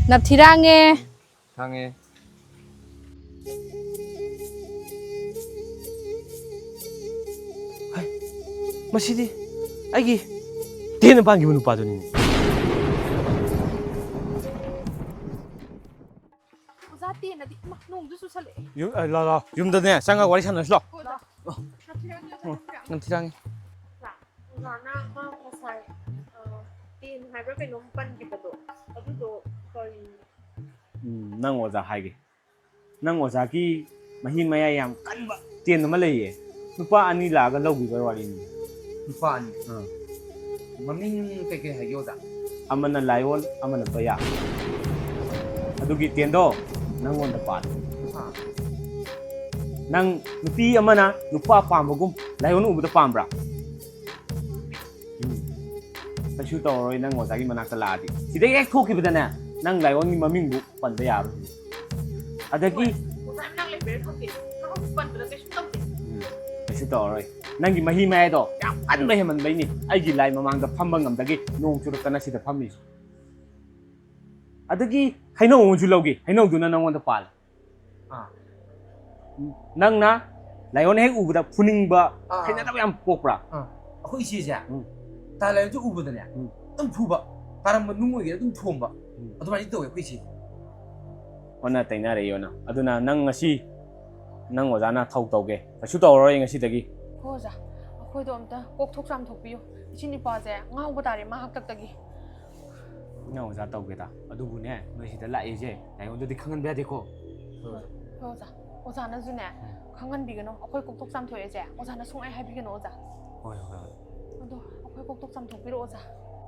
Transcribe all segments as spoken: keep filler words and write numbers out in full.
ꯅꯞꯊꯤꯔꯥꯡꯉꯦ꯫ ꯈꯪꯉꯦ꯫ ꯍꯩ, ꯃꯁꯤꯗꯤ ꯑꯩꯒꯤ ꯇꯦꯟꯅ ꯄꯥꯟꯈꯤꯕ ꯅꯨꯄꯥꯗꯨꯅꯤꯅꯦ꯫ ꯑꯣꯖꯥ ꯇꯦꯟꯅꯗꯤ, ꯏꯃꯥ, ꯅꯣꯡꯁꯨ ꯆꯨꯁꯜꯂꯛꯑꯦ꯫ ꯌꯨꯝ-, ꯑ, ꯂꯥ, ꯂꯥ, ꯌꯨꯝꯗꯅꯦ ꯆꯪꯉꯒ ꯋꯥꯔꯤ ꯁꯥꯟꯅꯔꯁꯤ ꯂꯥꯎ꯫ ꯍꯣꯏ, ꯑꯣꯖꯥ꯫ ꯅꯞꯊꯤꯔꯥꯡꯉꯦ, ꯑꯣꯖꯥ, ꯎꯝ, ꯅꯞꯊꯤꯔꯥꯡꯉꯦ꯫ ꯅꯞꯊꯤꯔꯥꯡꯉꯦ꯫ ꯑꯣꯖꯥꯅ ꯃꯥ ꯉꯁꯥꯏ, ꯑ, ꯇꯦꯟ ꯍꯥꯏꯕ꯭ꯔꯥ ꯀꯩꯅꯣꯝ ꯄꯟꯈꯤꯕꯗꯣ, ꯑꯗꯨꯗꯣ ꯀꯔꯤ? ꯎꯝ, ꯅꯪ ꯑꯣꯖꯥ ꯍꯥꯏꯒꯦ꯫ ꯅꯪ ꯑꯣꯖꯥꯒꯤ ꯃꯍꯤ ꯃꯌꯥꯏ ꯌꯥꯝ ꯀꯟꯕ ꯇꯦꯟ ꯑꯃ ꯂꯩꯌꯦ꯫ ꯅꯨꯄꯥ ꯑꯅꯤ ꯂꯥꯛꯑꯒ ꯂꯧꯈꯤꯕ ꯋꯥꯔꯤꯅꯤ꯫ ꯅꯨꯄꯥ ꯑꯅꯤ? ꯑꯥ꯫ ꯃꯃꯤꯡ ꯀꯩꯀꯩ ꯍꯥꯏꯒꯦ, ꯑꯣꯖꯥ? ꯑꯃꯅ ꯂꯥꯏꯑꯣꯟ, ꯑꯃꯅ ꯄꯩꯌꯥ꯫ ꯑꯗꯨꯒꯤ ꯇꯦꯟꯗꯣ ꯅꯪꯉꯣꯟꯗ ꯄꯥꯜꯂꯦ꯫ ꯑꯥ꯫ ꯅꯪ ꯅꯨꯄꯤ ꯑꯃꯅ ꯅꯨꯄꯥ ꯄꯥꯝꯕꯒꯨꯝ ꯂꯥꯏꯑꯣꯟ ꯎꯕꯗ ꯄꯥꯝꯕ꯭ꯔꯥ? ꯎꯝ꯫ ꯀꯩꯁꯨ ꯇꯧꯔꯔꯣꯏ, ꯅꯪ ꯑꯣꯖꯥꯒꯤ ꯃꯅꯥꯛꯇ ꯂꯥꯛꯑꯗꯤ꯫ ꯁꯤꯗꯩ ꯍꯦꯛ ꯊꯣꯛꯈꯤꯕꯗꯅꯦ, ꯅꯪ ꯂꯥꯏꯑꯣꯟꯒꯤ ꯃꯃꯤꯡꯕꯨ ꯄꯟꯕ ꯌꯥꯔꯣꯏ꯫ ꯑꯗꯒꯤ ꯍꯣꯏ, ꯑꯣꯖꯥ ꯃꯅꯥꯛ ꯂꯩꯕꯩꯔꯥ ꯈꯪꯗꯦ, ꯃꯍꯥꯎꯁꯨ ꯄꯟꯕꯗ ꯀꯩꯁꯨ ꯇꯧꯗꯦ꯫ ꯎꯝ, ꯀꯩꯁꯨ ꯇꯧꯔꯔꯣꯏ꯫ ꯅꯪꯒꯤ ꯃꯍꯤ ꯃꯌꯥꯏꯗꯣ ꯌꯥꯝ ꯀꯟꯕ ꯍꯦꯟꯃꯟꯕꯩꯅꯤ ꯑꯩꯒꯤ ꯂꯥꯏ ꯃꯃꯥꯡꯗ ꯐꯝꯕ ꯉꯝꯗꯒꯤ ꯅꯣꯡ ꯆꯨꯔꯛꯇꯅ ꯁꯤꯗ ꯐꯝꯃꯤꯁꯦ꯫ ꯑꯗꯒꯤ ꯍꯩꯅꯧ ꯑꯃꯁꯨ ꯂꯧꯒꯦ, ꯍꯩꯅꯧꯗꯨꯅ ꯅꯪꯉꯣꯟꯗ ꯄꯥꯜꯂꯦ꯫ ꯑꯥ꯫ ꯅꯪꯅ ꯂꯥꯏꯑꯣꯟ ꯍꯦꯛ ꯎꯕꯗ ꯐꯨꯅꯤꯡꯕ, ꯑꯥ, ꯑꯥ, ꯍꯩꯅꯗꯕ ꯌꯥꯝ ꯄꯣꯛꯄ꯭ꯔꯥ? ꯑꯥ꯫ ꯑꯩꯈꯣꯏ ꯏꯆꯦꯁꯦ, ꯎꯝ, ꯇꯥ ꯂꯥꯏꯑꯣꯟꯁꯦ ꯎꯕꯗꯅꯦ, ꯎꯝ, ꯑꯗꯨꯝ ꯐꯨꯕ, ꯇꯥꯔꯝꯕ ꯅꯨꯡ ꯑꯣꯏꯒꯦꯔꯥ ꯑꯗꯨꯝ ꯊꯣꯝꯕ, ꯎꯝ, ꯑꯗꯨꯃꯥꯏꯅ ꯇꯧꯋꯦ ꯑꯩꯈꯣꯏ ꯏꯆꯦꯁꯦ꯫ ꯑꯣꯟꯅ ꯇꯩꯅꯔꯦ, ꯌꯣꯅ꯫ ꯑꯗꯨꯅ ꯅꯪ ꯉꯁꯤ ꯅꯪ ꯑꯣꯖꯥꯅ ꯊꯧ ꯇꯧꯒꯦ꯫ ꯀꯩꯁꯨ ꯇꯧꯔꯔꯣꯏ ꯉꯁꯤꯗꯒꯤ꯫ ꯍꯣ ꯑꯣꯖꯥ, ꯑꯩꯈꯣꯏꯗꯣ ꯑꯝꯇ ꯀꯣꯛ ꯊꯣꯛ ꯆꯥꯝꯊꯣꯛꯄꯤꯌꯨ꯫ ꯏꯆꯤꯟ ꯏꯄ꯭ꯋꯥꯁꯦ ꯉꯥꯎꯕ ꯇꯥꯔꯦ ꯃꯥ ꯍꯥꯛꯇꯛꯇꯒꯤ꯫ ꯅꯪ ꯑꯣꯖꯥ ꯇꯧꯒꯦꯗ꯫ ꯑꯗꯨꯕꯨꯅꯦ, ꯅꯣꯏ ꯁꯤꯗ ꯂꯥꯛꯏꯁꯦ ꯂꯥꯏꯑꯣꯟꯗꯗꯤ ꯈꯪꯍꯟꯕ ꯌꯥꯗꯦꯀꯣ꯫ ꯍꯣꯏ, ꯍꯣꯏ ꯑꯣꯖꯥ꯫ ꯑꯣꯖꯥꯅꯁꯨꯅꯦ, ꯎꯝ, ꯈꯪꯍꯟꯕꯤꯒꯅꯨ꯫ ꯑꯩꯈꯣꯏ ꯀꯣꯛꯊꯣꯛ ꯆꯥꯝꯊꯣꯛꯑꯦꯁꯦ ꯑꯣꯖꯥꯅ ꯁꯨꯡꯍꯥꯏ ꯍꯥꯏꯕꯤꯒꯅꯨ ꯑꯣꯖꯥ꯫ ꯍꯣꯏ, ꯍꯣꯏ, ꯍꯣꯏ꯫ ꯑꯗꯣ ꯑꯩꯈꯣꯏ ꯀꯣꯛꯊꯣꯛ ꯆꯥꯝꯊꯣꯛꯄꯤꯔꯣ ꯑꯣꯖꯥ꯫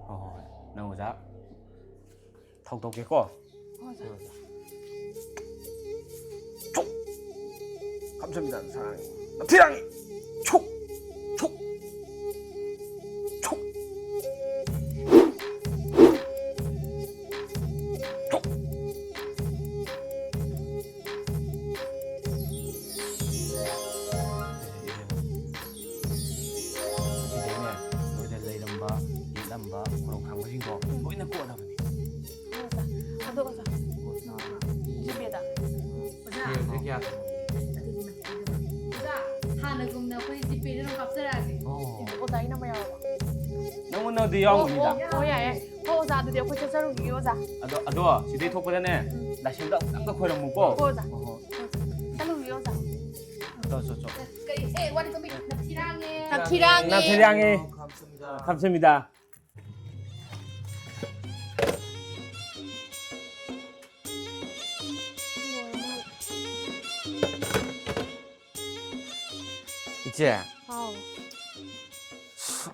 ꯍꯣꯏ, ꯍꯣꯏ, ꯍꯣꯏ꯫ ꯅꯪ ꯑꯣꯖꯥ ꯊꯧ ꯇꯧꯒꯦꯀꯣ꯫ ꯍꯣꯏ ꯑꯣꯖꯥ꯫ ꯍꯣꯏ ꯑꯣꯖꯥ꯫ ꯊꯝꯖꯟꯕꯤꯗ ꯁꯥꯔꯥꯡ ꯅꯝꯊꯤꯔꯥꯡ꯫ ꯁꯨꯛ! ꯁꯨꯛ! ꯁꯨꯛ! ꯁꯨꯛ! ꯁꯤꯗꯩꯅꯦ, ꯅꯣꯏꯗ ꯂꯩꯔꯝꯕ, ꯌꯦꯛꯂꯝꯕ, ꯈꯣꯡꯎꯞ ꯊꯥꯡꯕꯁꯤꯡꯗꯣ ꯂꯣꯏꯅ ꯀꯣꯠꯂꯕꯅꯤ꯫ ꯍꯣꯏ ꯑꯣꯖꯥ꯫ ꯑꯗꯣ ꯑꯣꯖꯥ, ꯑꯗꯨꯗꯤ ꯃꯊꯛꯇ ꯑꯣꯖꯥ, ꯍꯥꯟꯅꯒꯨꯝꯅ ꯑꯩꯈꯣꯏ ꯖꯤꯄꯦꯗ ꯑꯗꯨꯝ ꯀꯥꯞꯆꯔꯛꯑꯒꯦ꯫ ꯑꯣ꯫ ꯑꯣꯖꯥꯒꯤ ꯅꯝꯕꯔ ꯌꯥꯎꯔꯕꯣ? ꯅꯪꯉꯣꯟꯗꯗꯤ ꯌꯥꯎꯒꯅꯤꯗ꯫ ꯑꯣ, ꯑꯣ, ꯌꯥꯏ, ꯌꯥꯏ꯫ ꯍꯣ, ꯑꯣꯖꯥ, ꯑꯗꯨꯗꯤ ꯑꯩꯈꯣꯏ ꯆꯠꯆꯔꯨꯈꯤꯒꯦ, ꯑꯣꯖꯥ꯫ ꯑꯗꯣ ꯑꯗꯣ ꯁꯤꯗꯩ ꯊꯣꯛꯄꯗꯅꯦ, ꯂꯥꯏꯁꯪꯗ ꯑꯃꯨꯛꯇꯪꯒ ꯈꯣꯏꯔꯝꯃꯨꯀꯣ꯫ ꯍꯣ, ꯑꯣꯖꯥ꯫ ꯍꯣ, ꯍꯣ꯫ ꯆꯠꯂꯨꯈꯤꯒꯦ, ꯑꯣꯖꯥ꯫ ꯆꯣ, ꯆꯣ, ꯆꯣ꯫ ꯀꯔꯤ? ꯑꯦ, ꯋꯥꯔꯤ ꯇꯣꯝꯕꯤ, ꯅꯝꯊꯤꯔꯥꯡꯉꯦ꯫ ꯅꯝꯊꯤꯔꯥꯡꯉꯦ꯫ ꯅꯝꯊꯤꯔꯥꯡꯉꯦ꯫ ꯈꯝꯁꯃꯤꯗ꯫ ꯏꯆꯦ꯫ ꯍꯥꯎ꯫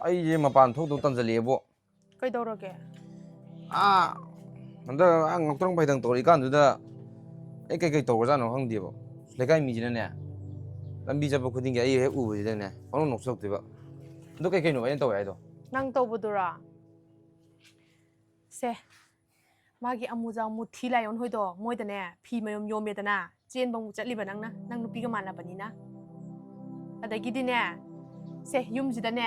ꯑꯩꯁꯦ ꯃꯄꯥꯟ ꯊꯣꯛꯇꯧ ꯇꯟꯁꯤꯜꯂꯛꯑꯦꯕꯣ꯫ ꯀꯩꯗꯧꯔꯒꯦ? ꯑꯥ, ꯍꯟꯗꯛ ꯑꯥ ꯉꯥꯎꯇ꯭ꯔꯪ ꯐꯩꯗꯪ ꯇꯧꯔꯛꯏꯀꯥꯟꯗꯨꯗ ꯑꯩ ꯀꯩꯀꯩ ꯇꯧꯔꯖꯥꯠꯅꯣ ꯈꯪꯗꯦꯕ꯫ ꯂꯩꯀꯥꯏ ꯃꯤꯁꯤꯅꯅꯦ, ꯂꯝꯕꯤ ꯆꯠꯄ ꯈꯨꯗꯤꯡꯒꯤ ꯑꯩ ꯍꯦꯛ ꯎꯕꯁꯤꯗꯅꯦ ꯄꯪꯅꯣꯛ ꯅꯣꯛꯁꯤꯜꯂꯛꯇꯣꯏꯕ꯫ ꯑꯗꯣ ꯀꯩ ꯀꯩꯅꯣ ꯑꯩꯅ ꯇꯧꯋꯦ ꯍꯥꯏꯗꯣ? ꯅꯪ ꯇꯧꯕꯗꯨꯔꯣ? ꯁꯦ, ꯃꯥꯒꯤ ꯑꯃꯨꯖꯥꯎ ꯃꯨꯊꯤ ꯂꯥꯏꯑꯣꯟ ꯍꯣꯏꯗꯣ ꯃꯣꯏꯗꯅꯦ ꯐꯤ ꯃꯌꯨꯝ ꯌꯣꯝꯃꯦꯗꯅ, ꯆꯦꯟꯕ ꯑꯃꯨꯛ ꯆꯠꯂꯤꯕ ꯅꯪꯅ, ꯅꯪ ꯅꯨꯄꯤꯒ ꯃꯥꯟꯅꯕꯅꯤꯅ꯫ ꯑꯗꯒꯤꯗꯤꯅꯦ, ꯁꯦ, ꯌꯨꯝꯁꯤꯗꯅꯦ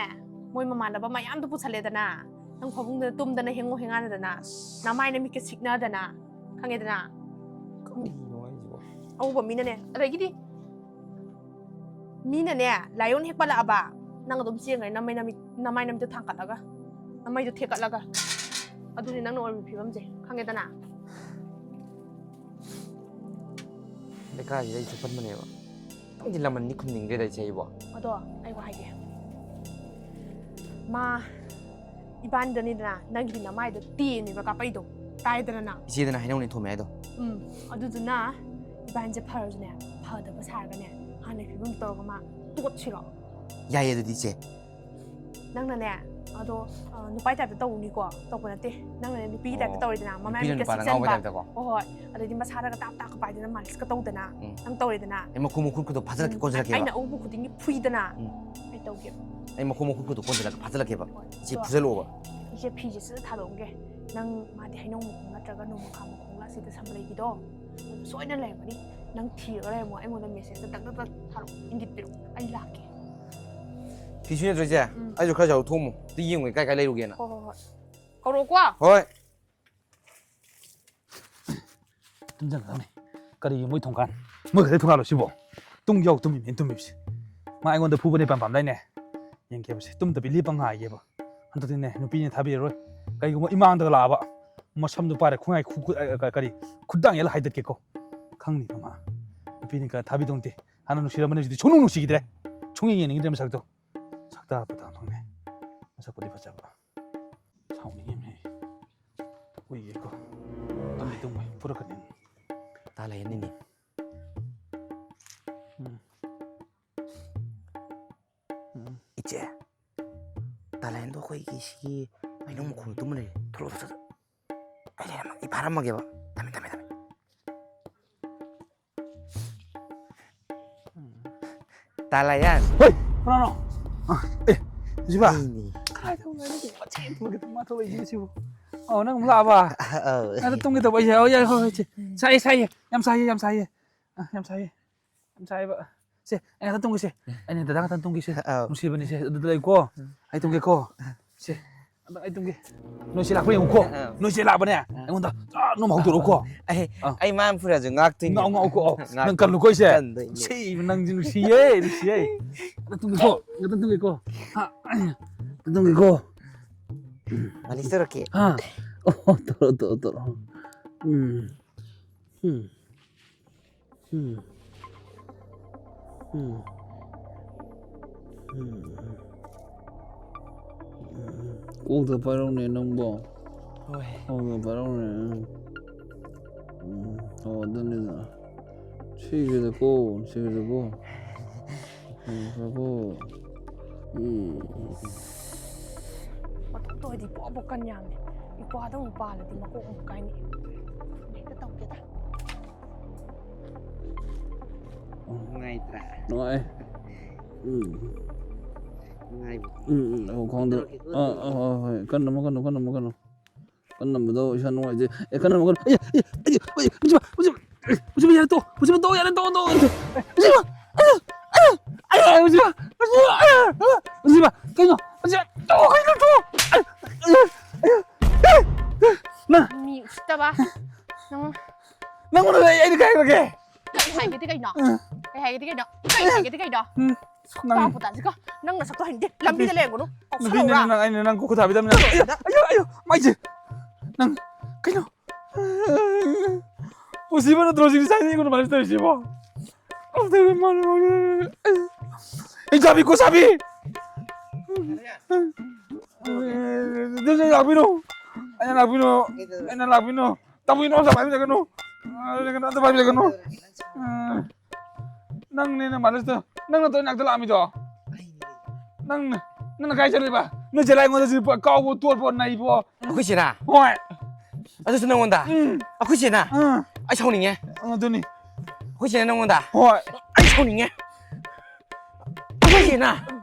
ꯃꯣꯏ ꯃꯃꯥꯟꯅꯕ ꯃꯌꯥꯝꯗꯣ ꯄꯨꯁꯜꯂꯦꯗꯅ, ꯅꯪ ꯐꯃꯨꯡꯗ ꯇꯨꯝꯗꯅ ꯍꯦꯡꯉꯣ ꯍꯦꯡꯉꯥꯟꯅꯗꯅ ꯅꯃꯥꯏ ꯅꯃꯤꯠꯀ ꯁꯤꯛꯅꯗꯅ, ꯈꯪꯉꯦꯗꯅ? ꯀꯔꯤꯅꯣ ꯍꯥꯏꯁꯤꯕꯣ? ꯑꯎꯕ ꯃꯤꯅꯅꯦ꯫ ꯑꯗꯒꯤꯗꯤ ꯃꯤꯅꯅꯦ ꯂꯥꯏꯑꯣꯟ ꯍꯦꯛ ꯄꯜꯂꯛꯑꯕ, ꯅꯪ ꯑꯗꯨꯝ ꯆꯦꯟꯈ꯭ꯔꯦ, ꯅꯃꯥꯏ ꯅꯃꯤꯠ, ꯅꯃꯥꯏ ꯅꯃꯤꯠꯇꯣ ꯊꯥꯡꯀꯠꯂꯒ, ꯅꯃꯥꯏꯗꯣ ꯊꯦꯛꯀꯠꯂꯒ꯫ ꯑꯗꯨꯅꯤ ꯅꯪꯅ ꯑꯣꯏꯔꯤꯕ ꯐꯤꯕꯝꯁꯦ, ꯈꯪꯉꯦꯗꯅ? ꯂꯩꯀꯥꯏꯁꯤꯗ ꯑꯩ ꯆꯨꯞꯄꯟꯕꯅꯦꯕ꯫ ꯈꯤꯇꯪꯗꯤ ꯂꯃꯟꯗꯤ ꯈꯨꯝꯅꯤꯡꯗ꯭ꯔꯦꯗ ꯏꯆꯦ ꯑꯩꯕꯣ꯫ ꯑꯗꯣ ꯑꯩ ꯋꯥ ꯍꯥꯏꯒꯦ, ꯃꯥ ꯏꯕꯥꯅꯤꯗꯅꯤꯗꯅ ꯅꯪꯒꯤꯗꯤ ꯅꯃꯥꯏꯗꯣ ꯇꯦꯟꯅꯦꯕ ꯀꯥꯄꯛꯏꯗꯣ, ꯇꯥꯏꯗꯅ ꯅꯪ? ꯏꯆꯦꯗꯅ ꯍꯩꯅꯧꯅꯦ ꯊꯣꯝꯃꯦ ꯍꯥꯏꯗꯣ꯫ ꯎꯝ, ꯑꯗꯨꯗꯨꯅ ꯏꯕꯥꯅꯤꯁꯦ ꯐꯔꯁꯨꯅꯦ, ꯐꯗꯕ ꯁꯥꯔꯒꯅꯦ, ꯍꯥꯟꯅ ꯐꯤꯕꯝ ꯇꯧꯔꯒ ꯃꯥ ꯇꯣꯠꯁꯤꯔꯣ? ꯌꯥꯏꯌꯦ ꯑꯗꯨꯗꯤ ꯏꯆꯦ꯫ ꯅꯪꯅꯅꯦ, ꯑꯗꯣ ꯑ, ꯅꯨꯄꯥꯒꯤ ꯇꯥꯏꯞꯇ ꯇꯧꯅꯤꯀꯣ, ꯇꯧꯕ ꯅꯠꯇꯦ꯫ ꯅꯪꯅꯅꯦ ꯅꯨꯄꯤꯒꯤ ꯇꯥꯏꯞꯇ ꯑꯣ, ꯇꯧꯔꯤꯗꯅ, ꯃꯃꯥꯏ ꯅꯨꯄꯤꯅ ꯃꯤꯠꯀ ꯅꯨꯄꯥꯗ ꯉꯥꯎꯕꯩ ꯁꯤꯛꯆꯟꯕ꯫ ꯇꯥꯏꯞꯇꯀꯣ? ꯍꯣꯏ, ꯍꯣꯏ꯫ ꯑꯗꯩꯗꯤ ꯃꯁꯥꯗꯒ ꯇꯥꯞ ꯇꯥꯞꯀ ꯄꯥꯏꯗꯅ ꯃꯥꯂꯤꯁꯀ ꯇꯧꯗꯅ, ꯎꯝ꯫ ꯅꯪ ꯇꯧꯔꯦꯗꯅ꯫ ꯑꯩ ꯃꯈꯣꯡ ꯃꯈꯨꯠꯀꯗꯣ ꯐꯥꯖꯤꯜꯂꯛꯀꯦ, ꯎꯝ, ꯀꯣꯟꯁꯤꯜꯂꯛꯀꯦꯕ꯫ ꯑꯩꯅ ꯑꯎꯕ ꯈꯨꯗꯤꯡꯒꯤ ꯐꯨꯏꯗꯅ꯫ ꯎꯝ꯫ ꯑꯩ ꯇꯧꯒꯦꯕ꯫ ꯑꯩ ꯃꯈꯣꯡ ꯃꯈꯨꯠꯀꯗꯣ ꯀꯣꯟꯁꯤꯜꯂꯛꯀꯦ, ꯐꯥꯖꯤꯜꯂꯛꯀꯦꯕ꯫ ꯍꯣꯏ, ꯏꯆꯦ ꯑꯗꯣ ꯐꯨꯖꯜꯂꯛꯑꯣꯕ꯫ ꯏꯆꯦ, ꯐꯤꯁꯦ ꯁꯠ ꯊꯥꯗꯣꯛꯑꯝꯒꯦ꯫ ꯅꯪ ꯃꯥꯗꯤ ꯍꯩꯅꯧ ꯃꯈꯣꯡ ꯅꯠꯇ꯭ꯔꯒ ꯅꯣꯡꯃꯈꯥ ꯃꯈꯣꯡꯂ ꯑꯁꯤꯗ ꯁꯝꯕ ꯂꯩꯈꯤꯗꯣ, ꯑꯗꯨ ꯁꯣꯏꯗꯅ ꯂꯩꯔꯝꯒꯅꯤ꯫ ꯅꯪ ꯊꯤꯔꯒ ꯂꯩꯔꯝꯃꯣ, ꯑꯩꯉꯣꯟꯗ ꯃꯦꯁꯦꯖꯇ ꯇꯛ ꯇꯛ ꯇꯛ ꯊꯥꯔꯛꯑꯣ, ꯏꯪꯒꯤꯠ ꯄꯤꯔꯛꯑꯣ, ꯑꯩ ꯂꯥꯛꯀꯦ꯫ ꯐꯤ ꯁꯨꯏ ꯅꯠꯇ꯭ꯔꯣ ꯏꯆꯦ? ꯎꯝ꯫ ꯑꯩꯁꯨ ꯈꯔ ꯆꯥꯎ ꯊꯣꯛꯑꯝꯃꯣ꯫ ꯑꯗꯨ ꯌꯦꯡꯉꯨꯒꯦ ꯀꯥꯏ ꯀꯥꯏ ꯂꯩꯔꯨꯒꯦꯅ꯫ ꯍꯣꯏ, ꯍꯣꯏ, ꯍꯣꯏ꯫ ꯀꯧꯔꯛꯑꯣꯀꯣ꯫ ꯍꯣꯏ꯫ ꯇꯨꯝꯖꯜꯂꯛꯑꯅꯤ꯫ ꯀꯔꯤꯒꯤ ꯃꯣꯏ ꯊꯣꯡꯒꯥꯟ? ꯃꯣꯏ ꯈꯛꯇ ꯊꯣꯡꯒꯥꯜꯂꯣ ꯁꯤꯕꯣ? ꯇꯨꯡ ꯌꯥꯎ ꯇꯨꯝꯃꯤꯕꯅꯤ ꯇꯨꯝꯃꯤꯕꯁꯦ꯫ ꯃꯥ ꯑꯩꯉꯣꯟꯗ ꯐꯨꯕꯅꯦ ꯄꯥꯝ ꯄꯥꯝꯗꯥꯏꯅꯦ꯫ ꯌꯦꯡꯒꯦꯕꯁꯦ꯫ ꯇꯨꯝꯗꯕꯤ ꯂꯦꯞꯄ ꯉꯥꯏꯒꯦꯕ꯫ ꯍꯟꯗꯛꯇꯤꯅꯦ ꯅꯨꯄꯤꯅ ꯊꯥꯕꯤꯔꯔꯣꯏ꯫ ꯀꯩꯒꯨꯝꯕ ꯏꯃꯥꯡꯗꯒ ꯂꯥꯛꯑꯕ ꯃꯁꯝꯗꯨ ꯄꯥꯏꯔ ꯈꯨꯉꯥꯏ ꯈꯨ-, ꯈꯨ-, ꯑ, ꯀꯔꯤ ꯈꯨꯗꯥꯡ ꯌꯦꯜꯂ ꯍꯥꯏꯗꯠꯀꯦꯀꯣ꯫ ꯈꯪꯅꯤꯀꯣ ꯃꯥ꯫ ꯅꯨꯄꯤꯅ ꯈꯔ ꯊꯥꯕꯤꯗꯧ ꯅꯠꯇꯦ꯫ ꯍꯥꯟꯅ ꯅꯨꯡꯁꯤꯔꯝꯕꯅꯤ ꯍꯧꯖꯤꯛꯇꯤ ꯁꯨꯡꯅꯨꯡ ꯅꯨꯡꯁꯤꯈꯤꯗ꯭ꯔꯦ꯫ ꯁꯨꯡꯌꯦꯡ ꯌꯦꯡꯅꯤꯡꯗ꯭ꯔꯦ ꯃꯁꯛꯇꯣ꯫ ꯁꯛꯇꯥ ꯄꯇꯥ ꯐꯪꯉꯦ꯫ ꯃꯁꯛꯄꯨꯗꯤ ꯐꯖꯕ꯫ ꯁꯥꯎꯅꯤꯡꯉꯤꯅꯦ꯫ ꯎꯏꯌꯦꯀꯣ꯫ ꯇꯨꯝꯗꯤ ꯇꯨꯝꯃꯣꯏ꯫ ꯐꯨꯔꯛꯀꯅꯤ꯫ ꯇꯥ ꯂꯩꯍꯟꯅꯤꯅꯦ꯫ ꯎꯝ꯫ ꯎꯝ꯫ ꯏꯆꯦ, ꯇꯥꯂꯦꯟꯗꯣ ꯑꯩꯈꯣꯏꯒꯤ ꯁꯤꯒꯤ ꯍꯩꯅꯧ ꯃꯈꯣꯡꯗ ꯇꯨꯝꯃ ꯂꯩꯔꯦ꯫ ꯊꯣꯛꯂꯛꯑꯣ, ꯁꯠ, ꯁꯠ꯫ ꯑꯩ ꯂꯩꯔꯝꯃ-, ꯑꯩ ꯐꯥꯔꯝꯃꯒꯦꯕ꯫ ꯊꯝꯃꯦ, ꯊꯝꯃꯦ, ꯊꯝꯃꯦ꯫ ꯇꯥꯂꯥꯌꯥꯟ꯫ ꯍꯣꯏ, ꯀꯅꯥꯅꯣ? ꯑ, ꯑꯦ, ꯁꯤꯕ? ꯑꯩꯅꯤ꯫ ꯀꯗꯥꯏꯗ ꯍꯧꯅꯔꯤꯒꯦ? ꯃꯆꯦ ꯊꯨꯝꯒꯤ ꯃꯥ ꯊꯣꯛꯂꯛꯏꯁꯤꯅ ꯁꯤꯕꯨ꯫ ꯑꯣ, ꯅꯪ ꯑꯃꯨꯛ ꯂꯥꯛꯑꯕ? ꯑꯧ꯫ ꯅꯪ ꯇꯨꯝꯒꯦ ꯇꯧꯕ ꯑꯩꯁꯦ꯫ ꯑꯣ, ꯌꯥꯏ, ꯍꯣꯏ, ꯍꯣꯏ, ꯁꯦ꯫ ꯁꯥꯏꯌꯦ, ꯁꯥꯏꯌꯦ꯫ ꯌꯥꯝ ꯁꯥꯏꯌꯦ, ꯌꯥꯝ ꯁꯥꯏꯌꯦ꯫ ꯑ, ꯌꯥꯝ ꯁꯥꯏꯌꯦ꯫ ꯌꯥꯝ ꯁꯥꯏꯌꯦꯕ꯫ ꯁꯦ, ꯑꯩ ꯉꯥꯛꯇ ꯇꯨꯝꯒꯦꯁꯦ꯫ ꯑꯩꯅ ꯗꯗꯥ ꯉꯥꯛꯇ ꯇꯨꯝꯒꯦꯁꯦ꯫ ꯑꯧ꯫ ꯅꯨꯡꯁꯤꯕꯅꯤꯁꯦ꯫ ꯑꯗꯨꯗ ꯂꯩꯀꯣ꯫ ꯎꯝ꯫ ꯑꯩ ꯇꯨꯝꯒꯦꯀꯣ꯫ ꯁꯦ꯫ ꯑꯗ ꯑꯩ ꯇꯨꯝꯒꯦ꯫ ꯅꯣꯏꯁꯦ ꯂꯥꯛꯄ ꯌꯦꯡꯉꯨꯀꯣ꯫ ꯑꯧ꯫ ꯅꯣꯏꯁꯦ ꯂꯥꯛꯄꯅꯦ꯫ ꯑꯧ꯫ ꯑꯩꯉꯣꯟꯗ ꯆꯥ ꯅꯣꯡꯃ ꯍꯧꯗꯣꯔꯛꯎꯀꯣ꯫ ꯑꯩ, ꯑꯧ꯫ ꯑꯩ ꯃꯥ ꯐꯨꯔꯁꯨ ꯉꯥꯛꯇꯣꯏꯅꯦ꯫ ꯉꯥꯛꯎ, ꯉꯥꯛꯎꯀꯣ꯫ ꯑꯧ꯫ ꯉꯥꯛꯇꯣꯏꯅꯦ꯫ ꯅꯪ ꯀꯜꯂꯨꯀꯣ ꯑꯩꯁꯦ꯫ ꯀꯟꯗꯣꯏꯅꯦ꯫ ꯁꯤ ꯅꯪꯁꯦ ꯅꯨꯡꯁꯤꯌꯦ, ꯅꯨꯡꯁꯤꯌꯦ꯫ ꯉꯥꯛꯇ ꯇꯨꯝꯒꯦꯀꯣ꯫ ꯉꯥꯛꯇ ꯇꯨꯝꯒꯦꯀꯣ꯫ ꯍꯥ꯫ ꯉꯥꯛꯇ ꯇꯨꯝꯒꯦꯀꯣ꯫ ꯃꯥꯂꯤꯁ ꯇꯧꯔꯛꯀꯦ꯫ ꯍꯥ꯫ ꯑꯣ, ꯇꯧꯔꯣ, ꯇꯧꯔꯣ, ꯇꯧꯔꯣ꯫ ꯎꯝ꯫ ꯎꯝ꯫ ꯎꯝ꯫ ꯎꯝ꯫ ꯎꯝ꯫ ꯎꯝ꯫ ꯀꯣꯛꯇ ꯄꯥꯏꯔꯛꯎꯅꯦ ꯅꯪꯕꯣ꯫ ꯍꯣꯏ꯫ ꯀꯣꯛꯇ ꯄꯥꯏꯔꯛꯎꯅꯦ꯫ ꯎꯝ꯫ ꯎꯝ꯫ ꯑꯣ, ꯑꯗꯨꯅꯤꯗ꯫ ꯁꯤꯒꯤꯗꯀꯣ, ꯁꯤꯒꯤꯗꯀꯣ꯫ ꯁꯤꯒꯤꯗꯀꯣ꯫ ꯎꯝ꯫ ꯃꯇꯣꯝꯇ ꯑꯣꯏꯗꯤ ꯄꯣꯛ ꯄꯣꯛ ꯀꯟ ꯌꯥꯝꯅꯤ꯫ ꯅꯨꯄꯥꯗ ꯑꯃꯨꯛ ꯄꯥꯜꯂꯗꯤ ꯃꯀꯣꯛ ꯑꯃꯨꯛ ꯀꯥꯏꯅꯤ꯫ ꯍꯦꯛꯇ ꯇꯧꯒꯦꯗ꯫ ꯅꯨꯡꯉꯥꯏꯇ꯭ꯔꯥ? ꯅꯨꯡꯉꯥꯏ꯫ ꯎꯝ꯫ ꯅꯨꯡꯉꯥꯏꯕ꯫ ꯎꯝ, ꯎꯝ, ꯑꯣ, ꯈꯣꯡꯗ-, ꯇꯧꯔꯛꯀꯦꯀꯣ, ꯑꯥ, ꯇꯧꯔꯛꯀꯦ꯫ ꯑꯥ, ꯍꯣꯏ, ꯍꯣꯏ, ꯀꯟꯅ ꯑꯃꯨꯛ ꯀꯟꯅ, ꯀꯟꯅ ꯑꯃꯨꯛ ꯀꯟꯅ꯫ ꯀꯟꯅ ꯑꯃꯨꯛ ꯇꯧ, ꯏꯁꯥ ꯅꯨꯡꯉꯥꯏꯇꯦ꯫ ꯑꯦ, ꯀꯟꯅ ꯑꯃꯨꯛ ꯀꯟꯅ꯫ ꯑꯦ, ꯑꯦ, ꯑꯦ, ꯑꯦ, ꯃꯨꯖꯤꯕ, ꯃꯨꯖꯤꯕ, ꯑꯦ, ꯃꯨꯖꯤꯕ, ꯌꯥꯔꯦ, ꯇꯣꯛꯑꯣ, ꯃꯨꯖꯤꯕ, ꯇꯣꯛꯑꯣ, ꯌꯥꯔꯦ, ꯇꯣꯛꯑꯣ, ꯇꯣꯛꯑꯣ, ꯃꯨꯖꯤꯕ, ꯑꯦ, ꯑꯦ, ꯑꯦ, ꯃꯨꯖꯤꯕ, ꯃꯨꯖꯤꯕ, ꯑꯦ, ꯑꯦ, ꯃꯨꯖꯤꯕ, ꯀꯩꯅꯣ, ꯃꯨꯖꯤꯕ, ꯇꯣꯛꯑꯣ, ꯀꯩꯅꯣ, ꯇꯣꯛꯑꯣ, ꯑꯦ, ꯑꯦ, ꯑꯦ, ꯑꯦ, ꯅꯪ ꯃꯤ ꯎꯁꯤꯠꯇꯕ꯫ ꯅꯪ ꯅꯪꯉꯣꯟꯗ ꯑꯩ, ꯑꯩꯅ ꯀꯩ ꯍꯥꯏꯈ꯭ꯔꯒꯦ? ꯀꯩ ꯍꯥꯏꯒꯦꯗꯤ ꯀꯩꯅꯣ? ꯎꯝ꯫ ꯀꯩ ꯍꯥꯏꯒꯦꯗꯤ ꯀꯩꯅꯣ? ꯀꯩ ꯍꯥꯏꯒꯦꯗꯤ ꯀꯩꯅꯣ? ꯎꯝ꯫ ꯅꯪ ꯇꯥ ꯄꯨꯇꯥꯁꯤꯀꯣ, ꯅꯪ ꯅꯁꯛꯇꯣ ꯍꯩꯅꯗꯦ꯫ ꯂꯝꯕꯤꯗ ꯅꯨꯄꯤ, ꯂꯩꯔꯝꯒꯅꯨ꯫ ꯅꯨꯄꯤꯅꯦ ꯀꯥꯎꯁꯜꯂꯛꯎꯔꯥ? ꯅꯪ, ꯑꯩꯅ ꯅꯪ ꯈꯨꯠ ꯊꯥꯕꯤꯗꯕꯅꯤꯅ꯫ ꯑꯌꯣ, ꯑꯌꯣ, ꯑꯌꯣ, ꯃꯥꯏꯁꯦ꯫ ꯅꯪ, ꯀꯩꯅꯣ? ꯄꯨꯟꯁꯤꯕ ꯅꯠꯇ꯭ꯔꯣ ꯁꯤ ꯉꯁꯥꯏꯗꯒꯤ ꯑꯩꯉꯣꯟꯗ ꯃꯥꯂꯤꯁ ꯇꯧꯔꯤꯁꯤꯕꯣ? ꯑꯩ ꯆꯥꯕꯤ ꯀꯣ ꯆꯥꯕꯤ! ꯑꯗꯨꯁꯨ ꯂꯥꯛꯄꯤꯅꯣ! ꯑꯩꯅ ꯂꯥꯛꯄꯤꯅꯣ! ꯑꯩꯅ ꯂꯥꯛꯄꯤꯅꯣ! ꯇꯧꯕꯤꯅꯣ, ꯑꯝꯇ ꯄꯥꯏꯕꯤꯔꯒꯅꯨ! ꯑꯝꯇ ꯄꯥꯏꯕꯤꯔꯒꯅꯨ! ꯅꯪꯅꯦ ꯅꯪ ꯃꯥꯂꯤꯁꯇ, ꯅꯪ ꯅꯠꯇ꯭ꯔꯣ ꯏꯅꯥꯛꯇ ꯂꯥꯛꯑꯝꯃꯤꯗꯣ? ꯅꯪꯅ, ꯅꯪꯅ ꯀꯥꯏ ꯆꯠꯂꯤꯕ? ꯅꯣꯏ ꯆꯦꯂꯥꯏ ꯑꯩꯉꯣꯟꯗ ꯁꯤ ꯀꯥꯎꯕ, ꯇꯣꯠꯄ, ꯅꯩꯕꯣ? ꯑꯩꯈꯣꯏ ꯆꯦꯅ? ꯍꯣꯏ꯫ ꯑꯗꯨꯁꯨ ꯅꯪꯉꯣꯟꯗ? ꯎꯝ꯫ ꯑꯩꯈꯣꯏ ꯆꯦꯅ? ꯎꯝ꯫ ꯑꯩ ꯁꯥꯎꯅꯤꯡꯉꯦ꯫ ꯑꯗꯨꯅꯤ꯫ ꯑꯩꯈꯣꯏ ꯆꯦꯅ ꯅꯪꯉꯣꯟꯗ? ꯍꯣꯏ꯫ ꯑꯩ ꯁꯥꯎꯅꯤꯡꯉꯦ꯫ ꯑꯩꯈꯣꯏ ꯆꯦꯅ?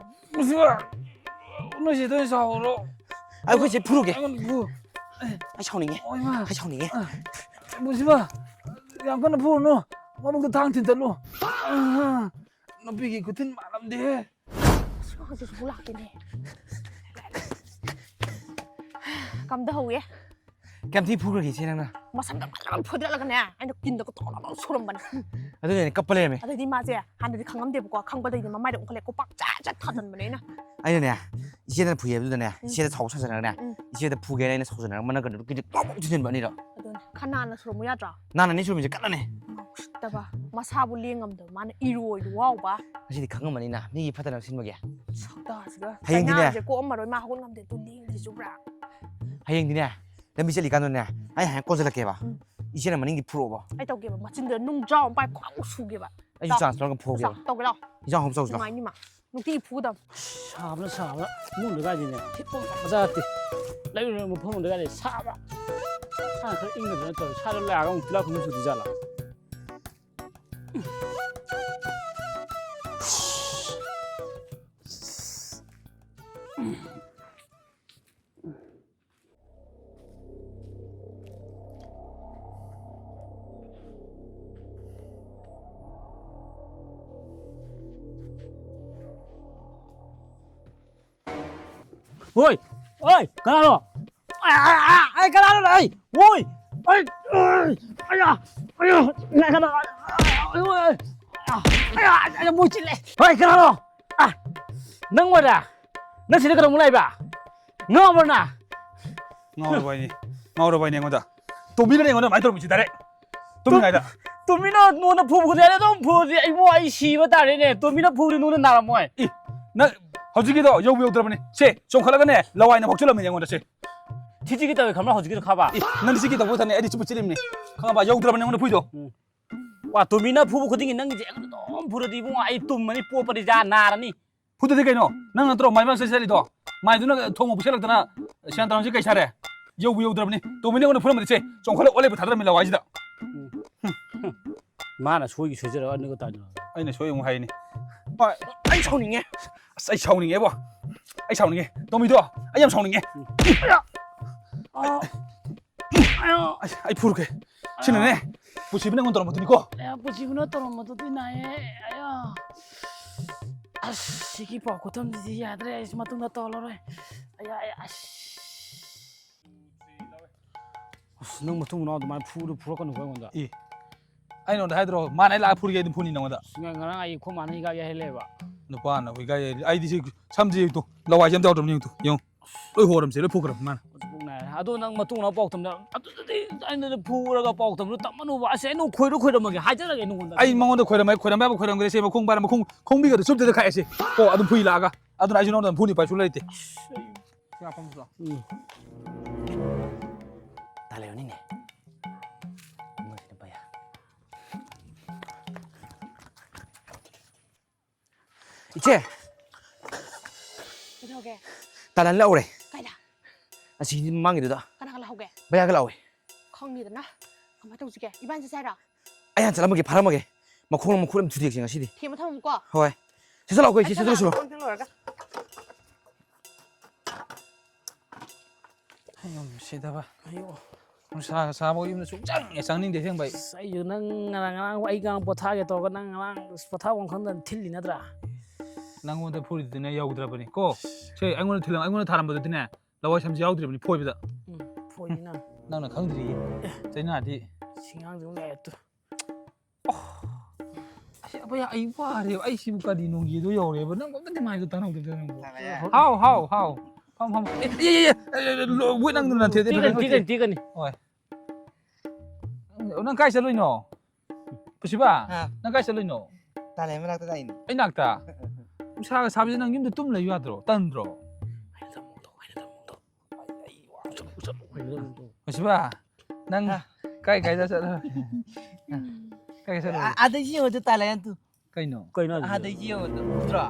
ꯅꯨꯡꯁꯤꯕ, ꯅꯣꯏ ꯆꯦꯗ ꯑꯣꯏꯅ ꯁꯥꯎꯔꯣ꯫ ꯑꯩꯈꯣꯏ ꯆꯦ ꯐꯨꯔꯨꯒꯦ꯫ ꯑꯩꯉꯣꯟꯗ ꯐꯨ꯫ ꯑꯩ ꯁꯥꯎꯅꯤꯡꯉꯦ꯫ ꯑꯣ, ꯏꯃꯥ꯫ ꯑꯩ ꯁꯥꯎꯅꯤꯡꯉꯦ꯫ ꯑ, ꯅꯨꯡꯁꯤꯕ, ꯌꯥꯝ ꯀꯟꯅ ꯐꯨꯔꯨꯅꯨ꯫ ꯃꯕꯨꯛꯇ ꯊꯥꯡ ꯊꯤꯟꯖꯜꯂꯨ꯫ ꯑ, ꯅꯨꯄꯤꯒꯤ ꯈꯨꯊꯤꯟ ꯃꯥꯜꯂꯝꯗꯦꯍꯦ꯫ ꯑꯁ, ꯍꯧꯖꯤꯛꯁꯨ ꯂꯥꯛꯇꯦꯅꯦ꯫ ꯀꯝꯗ ꯍꯧꯋꯦ? ꯀꯌꯥꯝ ꯊꯤ ꯐꯨꯈ꯭ꯔꯒꯦ ꯏꯆꯦ ꯅꯪꯅ? ꯃꯁꯝꯗ ꯐꯖꯅ ꯐꯣꯏꯗꯠꯂꯒꯅꯦ, ꯑꯩꯅ ꯀꯤꯟꯗ ꯀꯇꯣꯛ ꯀꯇꯣꯛ ꯁꯨꯔꯝꯕꯅꯦ꯫ ꯑꯗꯨꯅꯅꯦ ꯀꯞꯄ ꯂꯩꯔꯝꯃꯦ꯫ ꯑꯗꯩꯗꯤ ꯃꯥꯁꯦ ꯍꯥꯟꯅꯗꯤ ꯈꯪꯉꯝꯗꯦꯕꯀꯣ, ꯈꯪꯕꯗꯩꯗꯤ ꯃꯃꯥꯏꯗ ꯑꯃꯨꯛ ꯈꯜꯂꯦ, ꯈꯨꯄꯥꯛ ꯆꯥ ꯆꯥ ꯊꯥꯖꯟꯕꯅꯦ ꯑꯩꯅ꯫ ꯑꯩꯅꯅꯦ, ꯏꯆꯦꯗꯅ ꯐꯨꯏ ꯍꯥꯏꯕꯗꯨꯗꯅꯦ, ꯎꯝ꯫ ꯏꯆꯦꯗ ꯁꯥꯎ ꯁꯥꯖꯅꯒꯅꯦ, ꯎꯝ꯫ ꯏꯆꯦꯗ ꯐꯨꯒꯦꯅ ꯑꯩꯅ ꯁꯥꯎꯖꯅꯔꯒ ꯃꯅꯪ ꯀꯩꯅꯣ ꯀꯤꯟꯗ ꯄꯥꯛ ꯄꯥꯛ ꯊꯤꯟꯖꯤꯟꯕ ꯑꯅꯤꯔꯛ꯫ ꯑꯗꯨꯅꯦ, ꯈꯔ ꯅꯥꯟꯅ ꯁꯨꯔꯝꯃꯨ ꯌꯥꯗ꯭ꯔꯣ? ꯅꯥꯟꯅꯅꯤ ꯁꯨꯔꯝꯃꯤꯁꯦ ꯀꯟꯅꯅꯦ꯫ ꯎꯁꯤꯠꯇꯕ, ꯃꯁꯥꯕꯨ ꯂꯦꯡꯉꯝꯗꯕ, ꯃꯥꯅ ꯏꯔꯣꯏꯗꯣ ꯋꯥꯎꯕ꯫ ꯉꯁꯤꯗꯤ ꯈꯪꯉꯝꯃꯅꯤꯅ, ꯃꯤꯒꯤ ꯐꯠꯇꯅꯕ ꯁꯤꯟꯕꯒꯤ꯫ ꯁꯛꯇꯥꯁꯤꯒ꯫ ꯍꯌꯦꯡꯗꯤꯅꯦ꯫ ꯆꯩꯅꯥꯁꯦ ꯀꯣꯛꯑꯝꯃꯔꯣꯏ, ꯃꯥ ꯍꯧꯒꯠ ꯉꯝꯗꯦ, ꯑꯗꯨ ꯂꯦꯡꯗ꯭ꯔꯤꯁꯦ ꯎꯕ꯭ꯔꯥ? ꯍꯌꯦꯡꯗꯤꯅꯦ, ꯂꯝꯕꯤ ꯆꯠꯂꯤꯀꯥꯟꯗꯅꯦ, ꯑꯩ ꯍꯥꯏꯅ ꯀꯣꯟꯁꯤꯜꯂꯛꯀꯦꯕ꯫ ꯎꯝ꯫ ꯏꯆꯦꯅ ꯃꯅꯤꯡꯗꯤ ꯐꯨꯔꯛꯑꯣꯕ꯫ ꯑꯩ ꯇꯧꯒꯦꯕ, ꯃꯆꯤꯟꯗꯨꯗ ꯅꯨꯡꯖꯥꯎ ꯑꯃ ꯄꯥꯏ ꯈ꯭ꯋꯥꯡ ꯁꯨꯒꯦꯕ꯫ ꯑꯩꯁꯨ ꯂꯥꯎ꯫ ꯆꯥꯟꯁ ꯂꯧꯔꯒ ꯐꯨꯒꯦꯕ꯫ ꯂꯥꯎ, ꯇꯧꯒꯦ ꯂꯥꯎ꯫ ꯏꯟꯖꯥꯡ ꯑꯍꯨꯝ ꯆꯧꯁꯤ ꯂꯥꯎ꯫ ꯅꯨꯡꯉꯥꯏꯅꯤ ꯃꯥ꯫ ꯅꯨꯡꯇꯤꯒꯤ ꯐꯨꯒꯗꯕ꯫ ꯁꯥꯕꯅ ꯁꯥꯕꯅ ꯏꯃꯨꯡꯗ ꯀꯥꯏꯗꯤꯅꯦ ꯍꯤꯞꯄ ꯃꯆꯥ ꯅꯠꯇꯦ꯫ ꯂꯩꯔꯨꯔ ꯃꯐꯝꯗ ꯀꯥꯏꯗꯤ ꯁꯥꯕ꯫ ꯁꯥꯅ ꯈꯔ ꯏꯪꯒꯗ꯭ꯔꯥ ꯇꯧꯔꯦ꯫ ꯁꯥꯗ ꯂꯥꯛꯑꯒ ꯑꯃꯨꯛ ꯇꯤꯜꯂꯥ ꯈꯨꯝꯕ ꯆꯨꯗꯣꯏ ꯖꯥꯠꯂꯥ? ꯍꯣꯏ! ꯑꯣꯏ! ꯀꯅꯥꯅꯣ? ꯑꯥ, ꯑꯥ, ꯑꯥ, ꯑꯩ ꯀꯅꯥꯅꯣ? ꯑꯩ! ꯑꯣꯏ! ꯑꯩ! ꯑꯩ! ꯑꯌꯥ! ꯑꯌꯥ! ꯅꯥꯀꯟꯗ! ꯑꯌꯥ! ꯑꯌꯥ! ꯑꯌꯥ! ꯃꯣꯏ ꯆꯤꯜꯂꯦ! ꯍꯣꯏ, ꯀꯅꯥꯅꯣ? ꯑ! ꯅꯪ ꯑꯣꯏꯔꯦ? ꯅꯪ ꯁꯤꯗ ꯀꯩꯗꯧꯕ ꯂꯥꯛꯏꯕ? ꯉꯥꯎꯕ꯭ꯔ ꯅꯪ? ꯉꯥꯎꯔꯕ ꯍꯥꯏꯅꯤ꯫ ꯉꯥꯎꯔꯕ ꯍꯥꯏꯅꯤ ꯑꯩꯉꯣꯟꯗ꯫ ꯇꯣꯝꯕꯤꯅꯅꯦ ꯑꯩꯉꯣꯟꯗ ꯑꯗꯨꯃꯥꯏꯅ ꯇꯧꯔꯝꯃꯤꯁꯤ ꯗꯥꯏꯔꯦꯛ꯫ ꯇꯨꯝꯃꯤꯉꯩꯗ꯫ ꯇꯣꯝꯕꯤꯅ ꯅꯉꯣꯟꯗ ꯐꯨꯕ ꯈꯨꯗꯤꯡ ꯑꯗꯨꯝ ꯐꯨꯔꯗꯤ ꯑꯩꯕꯨ ꯑꯩ ꯁꯤꯕ ꯇꯥꯔꯦꯅꯦ꯫ ꯇꯣꯝꯕꯤꯅ ꯐꯨꯔꯗꯤ ꯅꯉꯣꯟꯗ ꯅꯥꯔꯝꯃꯣꯏ꯫ ꯏ! ꯅꯪ ꯍꯧꯖꯤꯛꯀꯤꯗꯣ ꯌꯧꯕ ꯌꯧꯗ꯭ꯔꯕꯅꯤ꯫ ꯁꯦ, ꯆꯣꯡꯈꯠꯂꯒꯅꯦ ꯂꯋꯥꯏꯅ ꯐꯥꯎꯆꯜꯂꯝꯃꯤꯅꯦ ꯑꯩꯉꯣꯟꯗ ꯁꯦ꯫ ꯊꯤꯆꯤꯒꯤ ꯇꯧꯋꯦ ꯈꯪꯕ꯭ꯔꯥ ꯍꯧꯖꯤꯛꯀꯤꯗꯣ ꯈꯪꯉꯕ? ꯏ! ꯅꯪꯗꯤ ꯆꯤꯒꯤ ꯇꯧꯕ ꯊꯟꯅꯤ, ꯑꯩꯗꯤ ꯆꯨꯞꯄ ꯆꯤꯜꯂꯤꯕꯅꯤ꯫ ꯈꯪꯉꯕ? ꯌꯧꯗ꯭ꯔꯕꯅꯤ ꯑꯩꯉꯣꯟꯗ ꯐꯨꯏꯗꯣ꯫ ꯎꯝ꯫ ꯋꯥ, ꯇꯣꯝꯕꯤꯅ ꯐꯨꯕ ꯈꯨꯗꯤꯡꯒꯤ ꯅꯪꯒꯤꯁꯦ ꯑꯩꯉꯣꯟꯗ ꯑꯗꯨꯝ ꯐꯨꯔꯗꯤ ꯏꯕꯨꯡꯉꯣ ꯑꯩ ꯇꯨꯝꯃꯅꯤ, ꯄꯣꯞꯄꯅꯤ, ꯖꯥ ꯅꯥꯔꯅꯤ꯫ ꯐꯨꯗꯗꯤ ꯀꯩꯅꯣ? ꯅꯪ ꯅꯠꯇ꯭ꯔꯣ ꯃꯥꯏ ꯃꯥꯏ ꯆꯠꯂꯤꯗꯣ? ꯃꯥꯏꯗꯨꯅ ꯊꯣꯡ ꯃꯄꯨ ꯁꯦꯠꯂꯛꯇꯅ ꯁꯦꯟ ꯇꯧꯔꯝꯁꯤ ꯀꯩ ꯁꯥꯔꯦ? ꯌꯧꯕꯨ ꯌꯧꯗ꯭ꯔꯕꯅꯤ꯫ ꯇꯣꯝꯕꯤꯅ ꯑꯩꯉꯣꯟꯗ ꯐꯨꯔꯝꯕꯗꯤ ꯁꯦ, ꯆꯣꯡꯈꯠꯂ ꯑꯣꯜꯂꯦꯕꯨ ꯊꯥꯗꯔꯝꯃꯤ ꯂꯋꯥꯏꯁꯤꯗ꯫ ꯃꯥꯅ ꯁꯣꯏꯒꯤ ꯁꯣꯏꯖꯔꯒ ꯑꯅꯤꯒ ꯇꯥꯟꯅꯔꯒ꯫ ꯑꯩꯅ ꯁꯣꯏ ꯑꯃꯨꯛ ꯍꯥꯏꯅꯤ꯫ ꯍꯣꯏ꯫ ꯑꯩ ꯁꯥꯎꯅꯤꯡꯉꯦ꯫ ꯑꯁ, ꯑꯩ ꯁꯥꯎꯅꯤꯡꯉꯦꯕꯣ꯫ ꯑꯩ ꯁꯥꯎꯅꯤꯡꯉꯦ꯫ ꯇꯣꯝꯕꯤꯗꯣ, ꯑꯩ ꯌꯥꯝ ꯁꯥꯎꯅꯤꯡꯉꯦ꯫ ꯑꯥ꯫ ꯑꯩ, ꯑꯩ ꯐꯨꯔꯨꯀꯦ꯫ ꯁꯤꯅꯅꯦ, ꯄꯨꯟꯁꯤꯕꯅ ꯑꯩꯉꯣꯟꯗ ꯇꯧꯔꯝꯕꯗꯨꯅꯤꯀꯣ꯫ ꯑꯌꯥ, ꯄꯨꯟꯁꯤꯕꯅ ꯇꯧꯔꯝꯕꯗꯨꯗꯤ ꯅꯥꯏꯌꯦ꯫ ꯑꯌꯥ꯫ ꯑꯁ, ꯁꯤꯒꯤ ꯄꯥꯎ ꯈꯨꯇꯝꯁꯤꯗꯤ ꯌꯥꯗ꯭ꯔꯦ꯫ ꯑꯩ ꯃꯇꯨꯡꯗ ꯇꯧꯔꯔꯣꯏ꯫ ꯑꯌꯥ, ꯑꯌꯥ, ꯑꯁ꯫ ꯑꯁ, ꯅꯪ ꯃꯇꯨꯡ ꯃꯅꯥꯎ ꯑꯗꯨꯃꯥꯏꯅ ꯐꯨꯔ ꯐꯨꯔꯛꯀꯅꯨꯀꯣ ꯑꯩꯉꯣꯟꯗ꯫ ꯑꯦ, ꯑꯩ ꯅꯉꯣꯟꯗ ꯍꯥꯏꯗ꯭ꯔꯣ? ꯃꯥꯅ ꯑꯩ ꯂꯥꯛꯑ ꯐꯨꯔꯒꯦ ꯑꯗꯨꯝ ꯐꯨꯅꯤ ꯅꯉꯣꯟꯗ꯫ ꯑꯁ, ꯉ-, ꯉꯔꯥꯡ ꯑꯩ ꯑꯩꯈꯣꯏ ꯃꯥꯅ ꯍꯤꯒꯥꯏ ꯌꯥꯏꯍꯜꯂꯦꯕ꯫ ꯅꯨꯄꯥꯅ ꯍꯤꯒꯥꯏ ꯌꯥꯏ-, ꯑꯩꯗꯤ ꯁꯤ ꯁꯝꯁꯤ ꯌꯦꯡꯉꯨ ꯇꯨ, ꯂꯋꯥꯏꯁꯦ ꯑꯝꯇ ꯌꯥꯎꯗ꯭ꯔꯕꯅꯤ ꯌꯦꯡꯉꯨ ꯇꯨ, ꯌꯦꯡꯉꯨ꯫ ꯂꯣꯏ ꯍꯣꯔꯝꯁꯦ, ꯂꯣꯏ ꯐꯨꯈ꯭ꯔꯕꯅꯤ ꯃꯥꯅ꯫ ꯍꯧꯖꯤꯛ ꯄꯨꯛ ꯅꯥꯔꯦ꯫ ꯑꯗꯣ ꯅꯪ ꯃꯇꯨꯡ ꯃꯅꯥꯎ ꯄꯥꯎ ꯇꯝꯗ-, ꯑꯗꯨꯗꯗꯤ ꯑꯩꯅ ꯐꯨꯔꯒ ꯄꯥꯎ ꯇꯝꯗ ꯇꯝꯃꯅꯨꯕ꯫ ꯑꯁ, ꯑꯩ ꯅꯪ ꯈꯣꯏꯔꯨ ꯈꯣꯏꯔꯝꯃꯒꯦ, ꯍꯥꯏꯖꯔꯒꯦ ꯅꯉꯣꯟꯗ꯫ ꯑꯩ ꯃꯉꯣꯟꯗ ꯈꯣꯏꯔꯝꯃꯦ, ꯈꯣꯏꯔꯝꯕ ꯌꯥꯕ ꯈꯣꯏꯔꯝꯈ꯭ꯔꯦ꯫ ꯁꯦ, ꯃꯈꯣꯡ ꯄꯥꯏꯔ ꯃꯈꯣꯡ, ꯈꯣꯡꯕꯤꯒꯗꯣ ꯆꯨꯞꯇꯗ ꯈꯥꯛꯑꯦ ꯁꯦ꯫ ꯀꯣ, ꯑꯗꯨꯝ ꯐꯨꯏ ꯂꯥꯛꯑꯒ꯫ ꯑꯗꯨꯅ ꯑꯩꯁꯨ ꯅꯉꯣꯟꯗ ꯑꯗꯨꯝ ꯐꯨꯅꯤ, ꯎꯄꯥꯏ ꯁꯨꯡꯂꯩ ꯂꯩꯇꯦ꯫ ꯎꯝ꯫ ꯇꯥ ꯂꯩꯔꯣꯅꯤꯅꯦ꯫ ꯃꯣꯏꯁꯤꯅ ꯄꯩꯌꯥ꯫ ꯏꯆꯦ! ꯀꯩꯗꯧꯔꯒꯦ? ꯇꯥꯂꯟ ꯂꯥꯛꯎꯔꯦ꯫ ꯀꯥꯏꯗ? ꯑꯁꯤꯒꯤ ꯃꯃꯥꯡꯒꯤꯗꯨꯗ꯫ ꯀꯅꯥꯒ ꯂꯥꯛꯍꯧꯒꯦ? ꯕꯌꯥꯒ ꯂꯥꯛꯍꯧꯋꯦ꯫ ꯈꯪꯉꯦꯗꯅ꯫ ꯀꯃꯥꯏꯅ ꯇꯧꯁꯤꯒꯦ? ꯏꯕꯥꯅꯤ ꯆꯠꯁꯦ ꯍꯥꯏꯔꯣ? ꯑꯩ ꯍꯥꯟꯅ ꯆꯠꯂꯝꯃꯒꯦ, ꯐꯥꯔꯝꯃꯒꯦ꯫ ꯃꯈꯣꯡ ꯃꯈꯨꯠ ꯑꯃ ꯊꯨꯗꯦꯛꯁꯦ ꯉꯁꯤꯗꯤ꯫ ꯊꯦꯝꯃ ꯊꯝꯃꯨꯀꯣ꯫ ꯍꯣꯏ꯫ ꯁꯤ ꯆꯠꯂꯥꯎꯀꯣ, ꯏꯆꯦ, ꯑꯩ ꯁꯤ ꯆꯠꯂꯨꯁꯤ ꯂꯥꯎ꯫ ꯆꯠꯂꯥꯛꯑꯒꯦ, ꯀꯣꯟ ꯐꯦꯡ ꯂꯣꯏꯔꯒ꯫ ꯑꯩ ꯌꯥꯝ ꯅꯨꯡꯁꯤꯗꯕ꯫ ꯑꯌꯣ꯫ ꯅꯨꯡꯁꯥꯒ ꯁꯥꯕ ꯌꯨꯝꯗ ꯁꯨꯡꯆꯪ ꯍꯦꯛ ꯆꯪꯅꯤꯡꯗꯦ ꯑꯁꯦꯡꯕ ꯑꯩ꯫ ꯑꯁ, ꯑꯩꯁꯨ ꯅꯪ ꯉꯔꯥꯡ, ꯉꯔꯥꯡ ꯑꯩ ꯉꯔꯥꯡ ꯄꯣꯊꯥꯒꯦ ꯇꯧꯔꯒ ꯅꯪ ꯉꯔꯥꯡ ꯑꯁ ꯄꯣꯊꯥꯐꯝ ꯈꯪꯗꯅ ꯊꯤꯜꯂꯤ ꯅꯠꯇ꯭ꯔꯥ? ꯅꯪꯉꯣꯟꯗ ꯐꯨꯔꯤꯗꯨꯅꯦ ꯌꯧꯗ꯭ꯔꯕꯅꯤ ꯀꯣ꯫ ꯁꯦ, ꯑꯩꯉꯣꯟꯗ ꯊꯤꯜꯂꯝ-, ꯑꯩꯉꯣꯟꯗ ꯊꯥꯔꯝꯕꯗꯨꯗꯤꯅꯦ, ꯂꯋꯥꯏ ꯁꯝꯁꯤ ꯌꯥꯎꯗ꯭ꯔꯤꯕꯅꯤ ꯐꯣꯏꯕꯗ꯫ ꯎꯝ, ꯐꯣꯏꯅꯤ ꯅꯪ꯫ ꯅꯪꯅ ꯈꯪꯗ꯭ꯔꯤꯌꯦ꯫ ꯑꯦ꯫ ꯆꯩꯅꯥꯗꯤ ꯁꯤꯉꯥꯡꯁꯤ ꯑꯃꯨꯛ ꯂꯥꯛꯑꯦ ꯇꯨ꯫ ꯑꯁ, ꯑꯕꯣꯏ, ꯑꯩ ꯋꯥꯔꯦꯕ꯫ ꯑꯩ ꯁꯤꯕꯨ ꯀꯔꯤ ꯅꯣꯡꯒꯤꯗꯣ ꯌꯧꯔꯦꯕ? ꯅꯪ ꯑꯝꯇ ꯅꯤꯡꯉꯥꯏꯗꯣ ꯇꯥꯟꯅꯍꯧꯗꯦꯗ ꯅꯪꯕꯨ꯫ ꯍꯥꯎ, ꯍꯥꯎ, ꯍꯥꯎ꯫ ꯐꯝ, ꯐꯝ꯫ ꯑꯦ, ꯑꯦ, ꯑꯦ, ꯑꯦ, ꯑꯦ, ꯂꯣ-, ꯋꯦꯠ ꯅꯪꯗꯨ ꯅꯟꯊꯦꯗꯦ, ꯇꯦꯛꯀꯅꯤ, ꯐꯖꯅ ꯇꯦꯛꯀꯅꯤ, ꯇꯦꯛꯀꯅꯤ꯫ ꯍꯣꯏ꯫ ꯅꯪ ꯀꯥꯏ ꯆꯠꯂꯨꯏꯅꯣ? ꯄꯨꯁꯤꯕꯥ, ꯑꯥ꯫ ꯅꯪ ꯀꯥꯏ ꯆꯠꯂꯨꯏꯅꯣ? ꯇꯥꯂꯦ ꯃꯅꯥꯛꯇ ꯂꯥꯛꯏꯅꯦ꯫ ꯑꯩ ꯅꯥꯛꯇ? ꯅꯨꯡꯁꯥꯒ ꯁꯥꯕꯁꯤꯗ ꯅꯪ ꯌꯨꯝꯗ ꯇꯨꯝ ꯂꯩꯌꯨ ꯌꯥꯗ꯭ꯔꯣ? ꯇꯟꯗ꯭ꯔꯣ? ꯄꯨꯁꯤꯕꯥ, ꯅꯪ ꯍꯥ? ꯀꯥꯏ ꯀꯥꯏꯗ ꯆꯠꯂꯨ? ꯀꯥꯏ ꯀꯥꯏ ꯆꯠꯂꯨ? ꯑ-, ꯑꯗꯩ ꯌꯦꯡꯉꯨꯗꯣ ꯇꯥꯂꯦ ꯅꯪ ꯇꯨ꯫ ꯀꯩꯅꯣ? ꯀꯩꯅꯣ ꯍꯥꯏꯁꯤꯕꯣ? ꯑꯗꯩ ꯌꯦꯡꯉꯨꯗꯣ꯫ ꯎꯗ꯭ꯔꯣ?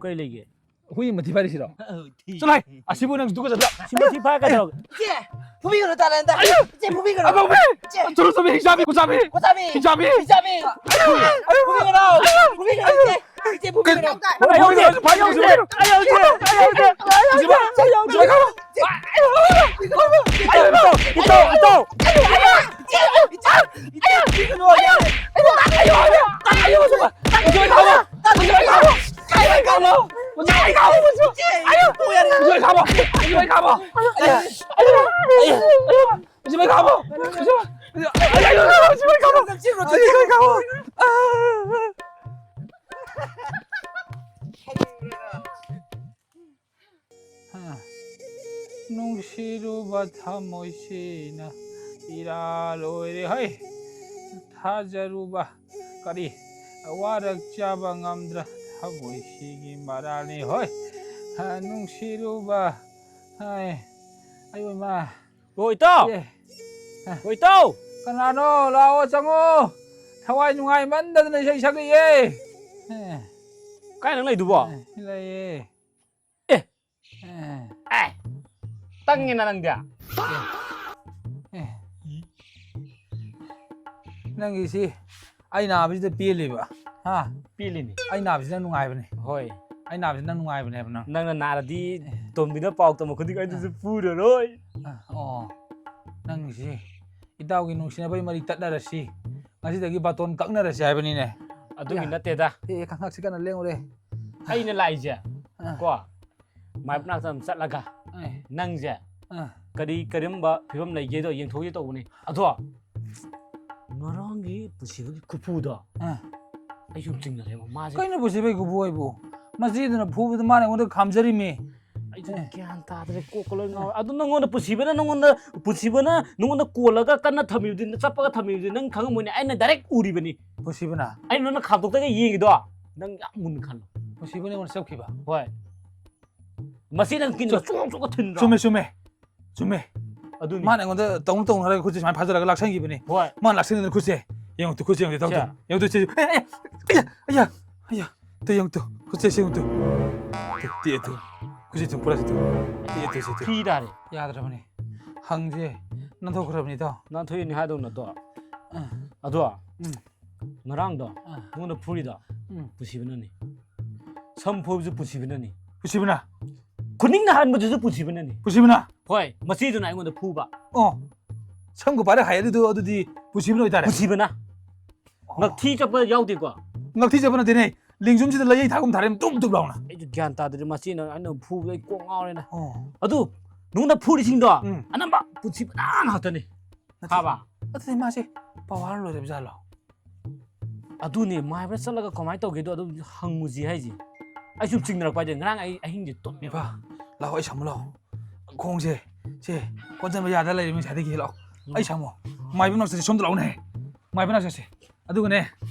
ꯀꯩ ꯂꯩꯒꯦ? ꯍꯨꯏ ꯑꯃ ꯊꯤ ꯐꯥꯏꯔꯤꯁꯤꯔꯣ? ꯑꯧ, ꯊꯤ꯫ ꯆꯠꯂꯣꯍꯦ! ꯑꯁꯤꯕꯨ ꯅꯪ ꯇꯨꯀꯠꯆꯗ꯭ꯔꯣ? ꯁꯤ ꯃꯊꯤ ꯐꯥꯏ ꯀꯩꯗꯧꯔꯒꯦ? ꯏꯆꯦ! ꯐꯨꯕꯤꯒꯅꯨ ꯇꯥꯂꯦ ꯅꯪ ꯇꯨ꯫ ꯑꯌꯣ! ꯏꯆꯦ, ꯐꯨꯕꯤꯒꯅꯨ꯫ ꯑꯕꯣꯛꯄꯤ! ꯏꯆꯦ! ꯆꯠꯂꯣ, ꯆꯠꯂꯣ, ꯍꯤꯡꯆꯥꯕꯤ, ꯈꯨꯆꯥꯕꯤ! ꯈꯨꯆꯥꯕꯤ! ꯍꯤꯡꯆꯥꯕꯤ! ꯍꯤꯡꯆꯥꯕꯤ! ꯐꯨꯕꯤꯒꯅꯨ! ꯐꯨꯕꯤꯒꯅꯨ! ꯏꯆꯦ, ꯐꯨꯕꯤꯒꯅꯨ! ꯀꯩꯅꯣ? ꯐꯨꯕꯤꯒꯅꯨ! ꯐꯨꯕꯤꯒꯅꯨ! ꯐꯨꯕꯤꯒꯅꯨ! ꯐꯨꯕꯤꯒꯅꯨ! ꯏꯇꯥꯎ, ꯏꯇꯥꯎ, ꯏꯇꯥꯎ! ꯅꯨꯡꯁꯤꯔꯨꯕ ꯊꯃꯣꯏꯁꯤꯅ ꯏꯔꯥ ꯂꯣꯏꯔꯦ ꯍꯩ꯫ ꯊꯥꯖꯔꯨꯕ ꯀꯔꯤ ꯋꯥꯔꯛꯆꯕ ꯉꯝꯗ꯭ꯔ ꯊꯃꯣꯏꯁꯤꯒꯤ ꯃꯔꯥꯜꯅꯤ ꯍꯣꯏ꯫ ꯅꯨꯡꯁꯤꯔꯨꯕ ꯍꯩ꯫ ꯑꯌꯣ ꯏꯃꯥ꯫ ꯍꯣ ꯏꯇꯥꯎ꯫ ꯑꯦ꯫ ꯍꯣ ꯏꯇꯥꯎ꯫ ꯀꯅꯥꯅꯣ? ꯂꯥꯛꯑꯣ ꯆꯪꯉꯣ꯫ ꯊꯋꯥꯏ ꯅꯨꯡꯉꯥꯏꯃꯟꯗꯗꯅ ꯏꯁꯩ ꯁꯛꯂꯤꯌꯦ꯫ ꯑꯦ꯫ ꯀꯥꯏ ꯅꯪ ꯂꯩꯗꯨꯕꯣ? ꯑꯦ, ꯂꯩꯌꯦ꯫ ꯑꯦ꯫ ꯑꯦ꯫ ꯑꯦ꯫ ꯇꯪꯉꯤꯅ ꯅꯪꯗꯤ꯫ ꯑꯦ꯫ ꯑꯦ꯫ ꯅꯪꯒꯤꯁꯤ ꯑꯩ ꯅꯥꯕꯁꯤꯗ ꯄꯦꯜꯂꯤꯕ꯫ ꯍꯥ? ꯄꯦꯜꯂꯤꯅꯤ꯫ ꯑꯩ ꯅꯥꯕꯁꯤꯅ ꯅꯨꯡꯉꯥꯏꯕꯅꯤ꯫ ꯍꯣꯏ꯫ ꯑꯩ ꯅꯥꯕꯁꯤꯅ ꯅꯨꯡꯉꯥꯏꯕꯅꯦꯕ ꯅꯪ꯫ ꯅꯪꯅ ꯅꯥꯔꯗꯤ ꯑꯦ꯫ ꯇꯣꯝꯕꯤꯅ ꯄꯥꯎ ꯇꯝꯃꯛꯄꯗꯤ ꯑꯩꯗꯨꯁꯨ ꯄꯨꯔꯔꯣꯏ꯫ ꯑ, ꯑꯣ꯫ ꯅꯪꯒꯤꯁꯤ ꯏꯇꯥꯎꯒꯤ ꯅꯨꯡꯁꯤꯅꯕꯒꯤ ꯃꯔꯤ ꯇꯠꯅꯔꯁꯤ꯫ ꯉꯁꯤꯗꯒꯤ ꯕꯥꯇꯣꯟ ꯀꯛꯅꯔꯁꯤ ꯍꯥꯏꯕꯅꯤꯅꯦ꯫ ꯑꯗꯨꯒꯤ ꯌꯥ꯫ ꯅꯠꯇꯦꯗ꯫ ꯑꯦ, ꯑꯦ, ꯈꯪꯉꯛꯁꯤ ꯀꯟꯅ ꯂꯦꯡꯉꯨꯔꯦ꯫ ꯑꯩꯅ ꯂꯥꯛꯏꯁꯦ, ꯑꯥ꯫ ꯀꯣ, ꯃꯥꯏꯕ ꯃꯅꯥꯛꯇ ꯑꯗꯨꯝ ꯆꯠꯂꯒ, ꯑꯥ꯫ ꯅꯪꯁꯦ ꯑꯥ꯫ ꯀꯔꯤ, ꯀꯔꯝꯕ ꯐꯤꯕꯝ ꯂꯩꯒꯦꯗꯣ ꯌꯦꯡꯊꯣꯛꯀꯦ ꯇꯧꯕꯅꯤ꯫ ꯑꯗꯣ, ꯉꯔꯥꯡꯒꯤ ꯄꯨꯟꯁꯤꯕꯒꯤ ꯈꯨꯐꯨꯗꯣ ꯑꯥ꯫ ꯑꯩ ꯁꯨꯝ ꯆꯤꯡꯅꯔꯦꯕ ꯃꯥꯁꯦ꯫ ꯀꯩꯅꯣ ꯄꯨꯟꯁꯤꯕꯒꯤ ꯈꯨꯐꯨ ꯍꯥꯏꯕꯨ? ꯃꯆꯦꯗꯨꯅ ꯐꯨꯕꯗ ꯃꯥꯅ ꯑꯩꯉꯣꯟꯗ ꯈꯥꯝꯖꯔꯤꯃꯤ꯫ ꯑꯩꯁꯨ ꯒ꯭ꯌꯥꯟ ꯇꯥꯗ꯭ꯔꯦ, ꯀꯣꯛꯀ ꯂꯣꯏ ꯉꯥꯎꯔꯦ꯫ ꯑꯗꯨ ꯅꯪꯉꯣꯟꯗ ꯄꯨꯟꯁꯤꯕꯅ ꯅꯉꯣꯟꯗ ꯄꯨꯟꯁꯤꯕꯅ ꯅꯉꯣꯟꯗ ꯀꯣꯜꯂꯒ ꯀꯟꯅ ꯊꯝꯃꯤꯕꯗꯤ, ꯆꯠꯄꯒ ꯊꯝꯃꯤꯕꯗꯤ ꯅꯪ ꯈꯪꯉꯝꯃꯣꯏꯅꯦ꯫ ꯑꯩꯅ ꯗꯥꯏꯔꯦꯛ ꯎꯔꯤꯕꯅꯤ꯫ ꯄꯨꯟꯁꯤꯕꯅ? ꯑꯩꯅ ꯅꯪꯅ ꯈꯥꯝꯗꯣꯛꯇꯒ ꯌꯦꯡꯉꯤꯗꯣ ꯅꯪ ꯌꯥꯝ ꯃꯨꯟꯅ ꯈꯜꯂꯣ꯫ ꯄꯨꯟꯁꯤꯕꯅ ꯑꯩꯉꯣꯟꯗ ꯆꯞꯈꯤꯕ? ꯍꯣꯏ꯫ ꯃꯁꯤ ꯅꯪ ꯀꯤꯟꯗ ꯆꯨꯝ- ꯆꯣꯛ ꯆꯣꯛ ꯊꯤꯟꯗ꯭ꯔꯣ? ꯆꯨꯝꯃꯦ ꯆꯨꯝꯃꯦ ꯆꯨꯝꯃꯦ꯫ ꯑꯗꯨꯅꯤ꯫ ꯃꯥꯅ ꯑꯩꯉꯣꯟꯗ ꯇꯧꯅꯨ ꯇꯧꯅꯨ ꯍꯥꯏꯔꯒ ꯈꯨꯠꯁꯦ ꯁꯨꯃꯥꯏꯅ ꯐꯥꯖꯤꯜꯂꯒ ꯂꯥꯛꯁꯟꯈꯤꯕꯅꯤ꯫ ꯍꯣꯏ꯫ ꯃꯥꯅ ꯂꯥꯛꯁꯟꯈꯤꯕꯅꯤ ꯈꯨꯠꯁꯦ꯫ ꯌꯦꯡꯉꯨ ꯇꯨ, ꯈꯨꯠꯁꯦ ꯌꯦꯡꯉꯨ ꯇꯨ, ꯇꯧ ꯇꯨ꯫ ꯁꯦ꯫ ꯌꯦꯡꯉꯨ ꯇꯨ, ꯁꯦ꯫ ꯑꯦ, ꯑꯦ, ꯑꯌꯥ, ꯑꯌꯥ, ꯑꯌꯥ꯫ ꯇꯨ ꯌꯦꯡꯉꯨ ꯇꯨ, ꯈꯨꯠꯁꯦ ꯁꯦ ꯌꯦꯡꯉꯨ ꯇꯨ꯫ ꯇꯨ, ꯇꯦꯛꯑꯦ ꯇꯨ꯫ ꯈꯨꯠꯁꯦ ꯇꯨ, ꯄꯨꯔꯥ ꯁꯦ ꯇꯨ꯫ ꯇꯦꯛꯑꯦ ꯇꯨ, ꯁꯦ ꯇꯨ꯫ ꯐ꯭ꯔꯤ ꯇꯥꯔꯦ꯫ ꯌꯥꯗ꯭ꯔꯕꯅꯤ꯫ ꯍꯪꯁꯦ ꯅꯥꯟꯊꯣꯛꯈ꯭ꯔꯕꯅꯤꯗꯣ꯫ ꯅꯥꯟꯊꯣꯛꯏꯅꯤ ꯍꯥꯏꯗꯧ ꯅꯠꯇ꯭ꯔꯣ? ꯑꯥ, ꯑꯗꯣ ꯎꯝ, ꯉꯔꯥꯡꯗꯣ ꯑꯥ, ꯅꯉꯣꯟꯗ ꯐꯨꯔꯤꯗꯣ ꯎꯝ꯫ ꯄꯨꯟꯁꯤꯕꯅꯅꯤ꯫ ꯁꯝ ꯐꯣꯏꯕꯁꯨ ꯄꯨꯟꯁꯤꯕꯅꯅꯤ꯫ ꯄꯨꯟꯁꯤꯕꯅ? ꯈꯨꯅꯤꯡꯅ ꯍꯟꯕꯗꯨꯁꯨ ꯄꯨꯟꯁꯤꯕꯅꯅꯤ꯫ ꯄꯨꯟꯁꯤꯕꯅ? ꯍꯣꯏ, ꯃꯆꯦꯗꯨꯅ ꯑꯩꯉꯣꯟꯗ ꯐꯨꯕ꯫ ꯑꯣ, ꯁꯝꯒ ꯄꯥꯏꯔ ꯍꯥꯏ ꯑꯗꯨꯗꯣ, ꯑꯗꯨꯗꯤ ꯄꯨꯟꯁꯤꯕꯅ ꯑꯣꯏꯇꯥꯔꯦ꯫ ꯄꯨꯟꯁꯤꯕꯅ꯫ ꯑꯣ꯫ ꯉꯛꯊꯤ ꯆꯠꯄ ꯌꯥꯎꯗꯦꯀꯣ꯫ ꯉꯛꯊꯤ ꯆꯠꯄ ꯅꯠꯇꯦꯅꯦ, ꯂꯦꯡꯖꯨꯝꯁꯤꯗ ꯂꯩꯌꯩ ꯊꯥꯒꯨꯝ ꯊꯥꯔꯦ, ꯇꯨꯞ ꯇꯨꯞ ꯂꯥꯎꯅ꯫ ꯑꯩꯁꯨ ꯒ꯭ꯌꯥꯟ ꯇꯥꯗ꯭ꯔꯦ, ꯃꯆꯦꯅ ꯑꯩꯅ ꯐꯨꯕꯗ ꯑꯩ ꯀꯣꯛ ꯉꯥꯎꯔꯦꯅ꯫ ꯑꯣ꯫ ꯑꯗꯨ ꯅꯉꯣꯟꯗ ꯐꯨꯔꯤꯁꯤꯡꯗꯣ ꯎꯝ꯫ ꯑꯅꯝꯕ ꯄꯨꯟꯁꯤꯕꯅ ꯉꯥꯛꯇꯅꯤ꯫ ꯅꯠꯇꯦ꯫ ꯐꯥꯕ? ꯑꯗꯨꯗꯤ ꯃꯥꯁꯦ ꯄꯋꯥꯔ ꯂꯣꯏꯔꯕ ꯖꯥꯠꯂꯣ? ꯑꯗꯨꯅꯦ, ꯃꯥꯏꯕ꯭ꯔ ꯆꯠꯂꯒ ꯀꯃꯥꯏꯅ ꯇꯧꯒꯦꯗꯣ ꯑꯗꯨꯝ ꯍꯪꯉꯨꯁꯤ ꯍꯥꯏꯁꯦ꯫ ꯑꯩ ꯁꯨꯝ ꯆꯤꯡꯅꯔꯛꯄ ꯍꯥꯏꯗꯤ ꯉꯔꯥꯡ ꯑꯩ ꯑꯍꯤꯡꯁꯦ ꯇꯨꯝꯃꯦꯕ꯫ ꯏꯕꯥ, ꯂꯥꯛꯑꯣ, ꯑꯩ ꯁꯝꯃꯨ ꯂꯥꯛꯑꯣ꯫ ꯈꯣꯡꯁꯦ, ꯁꯦ, ꯀꯣꯟꯁꯤꯟꯕ ꯌꯥꯗ ꯂꯩꯔꯦ ꯉꯁꯥꯏꯗꯒꯤ꯫ ꯂꯥꯛꯑꯣ, ꯑꯩ ꯁꯝꯃꯣ꯫ ꯃꯥꯏꯕ ꯃꯅꯥꯛꯁꯦ ꯁꯣꯝꯗ ꯂꯥꯛꯑꯣꯅꯦ꯫ ꯃꯥꯏꯕ ꯃꯅꯥꯛ ꯆꯠꯁꯦ꯫ ꯑꯗꯨꯒꯅꯦ,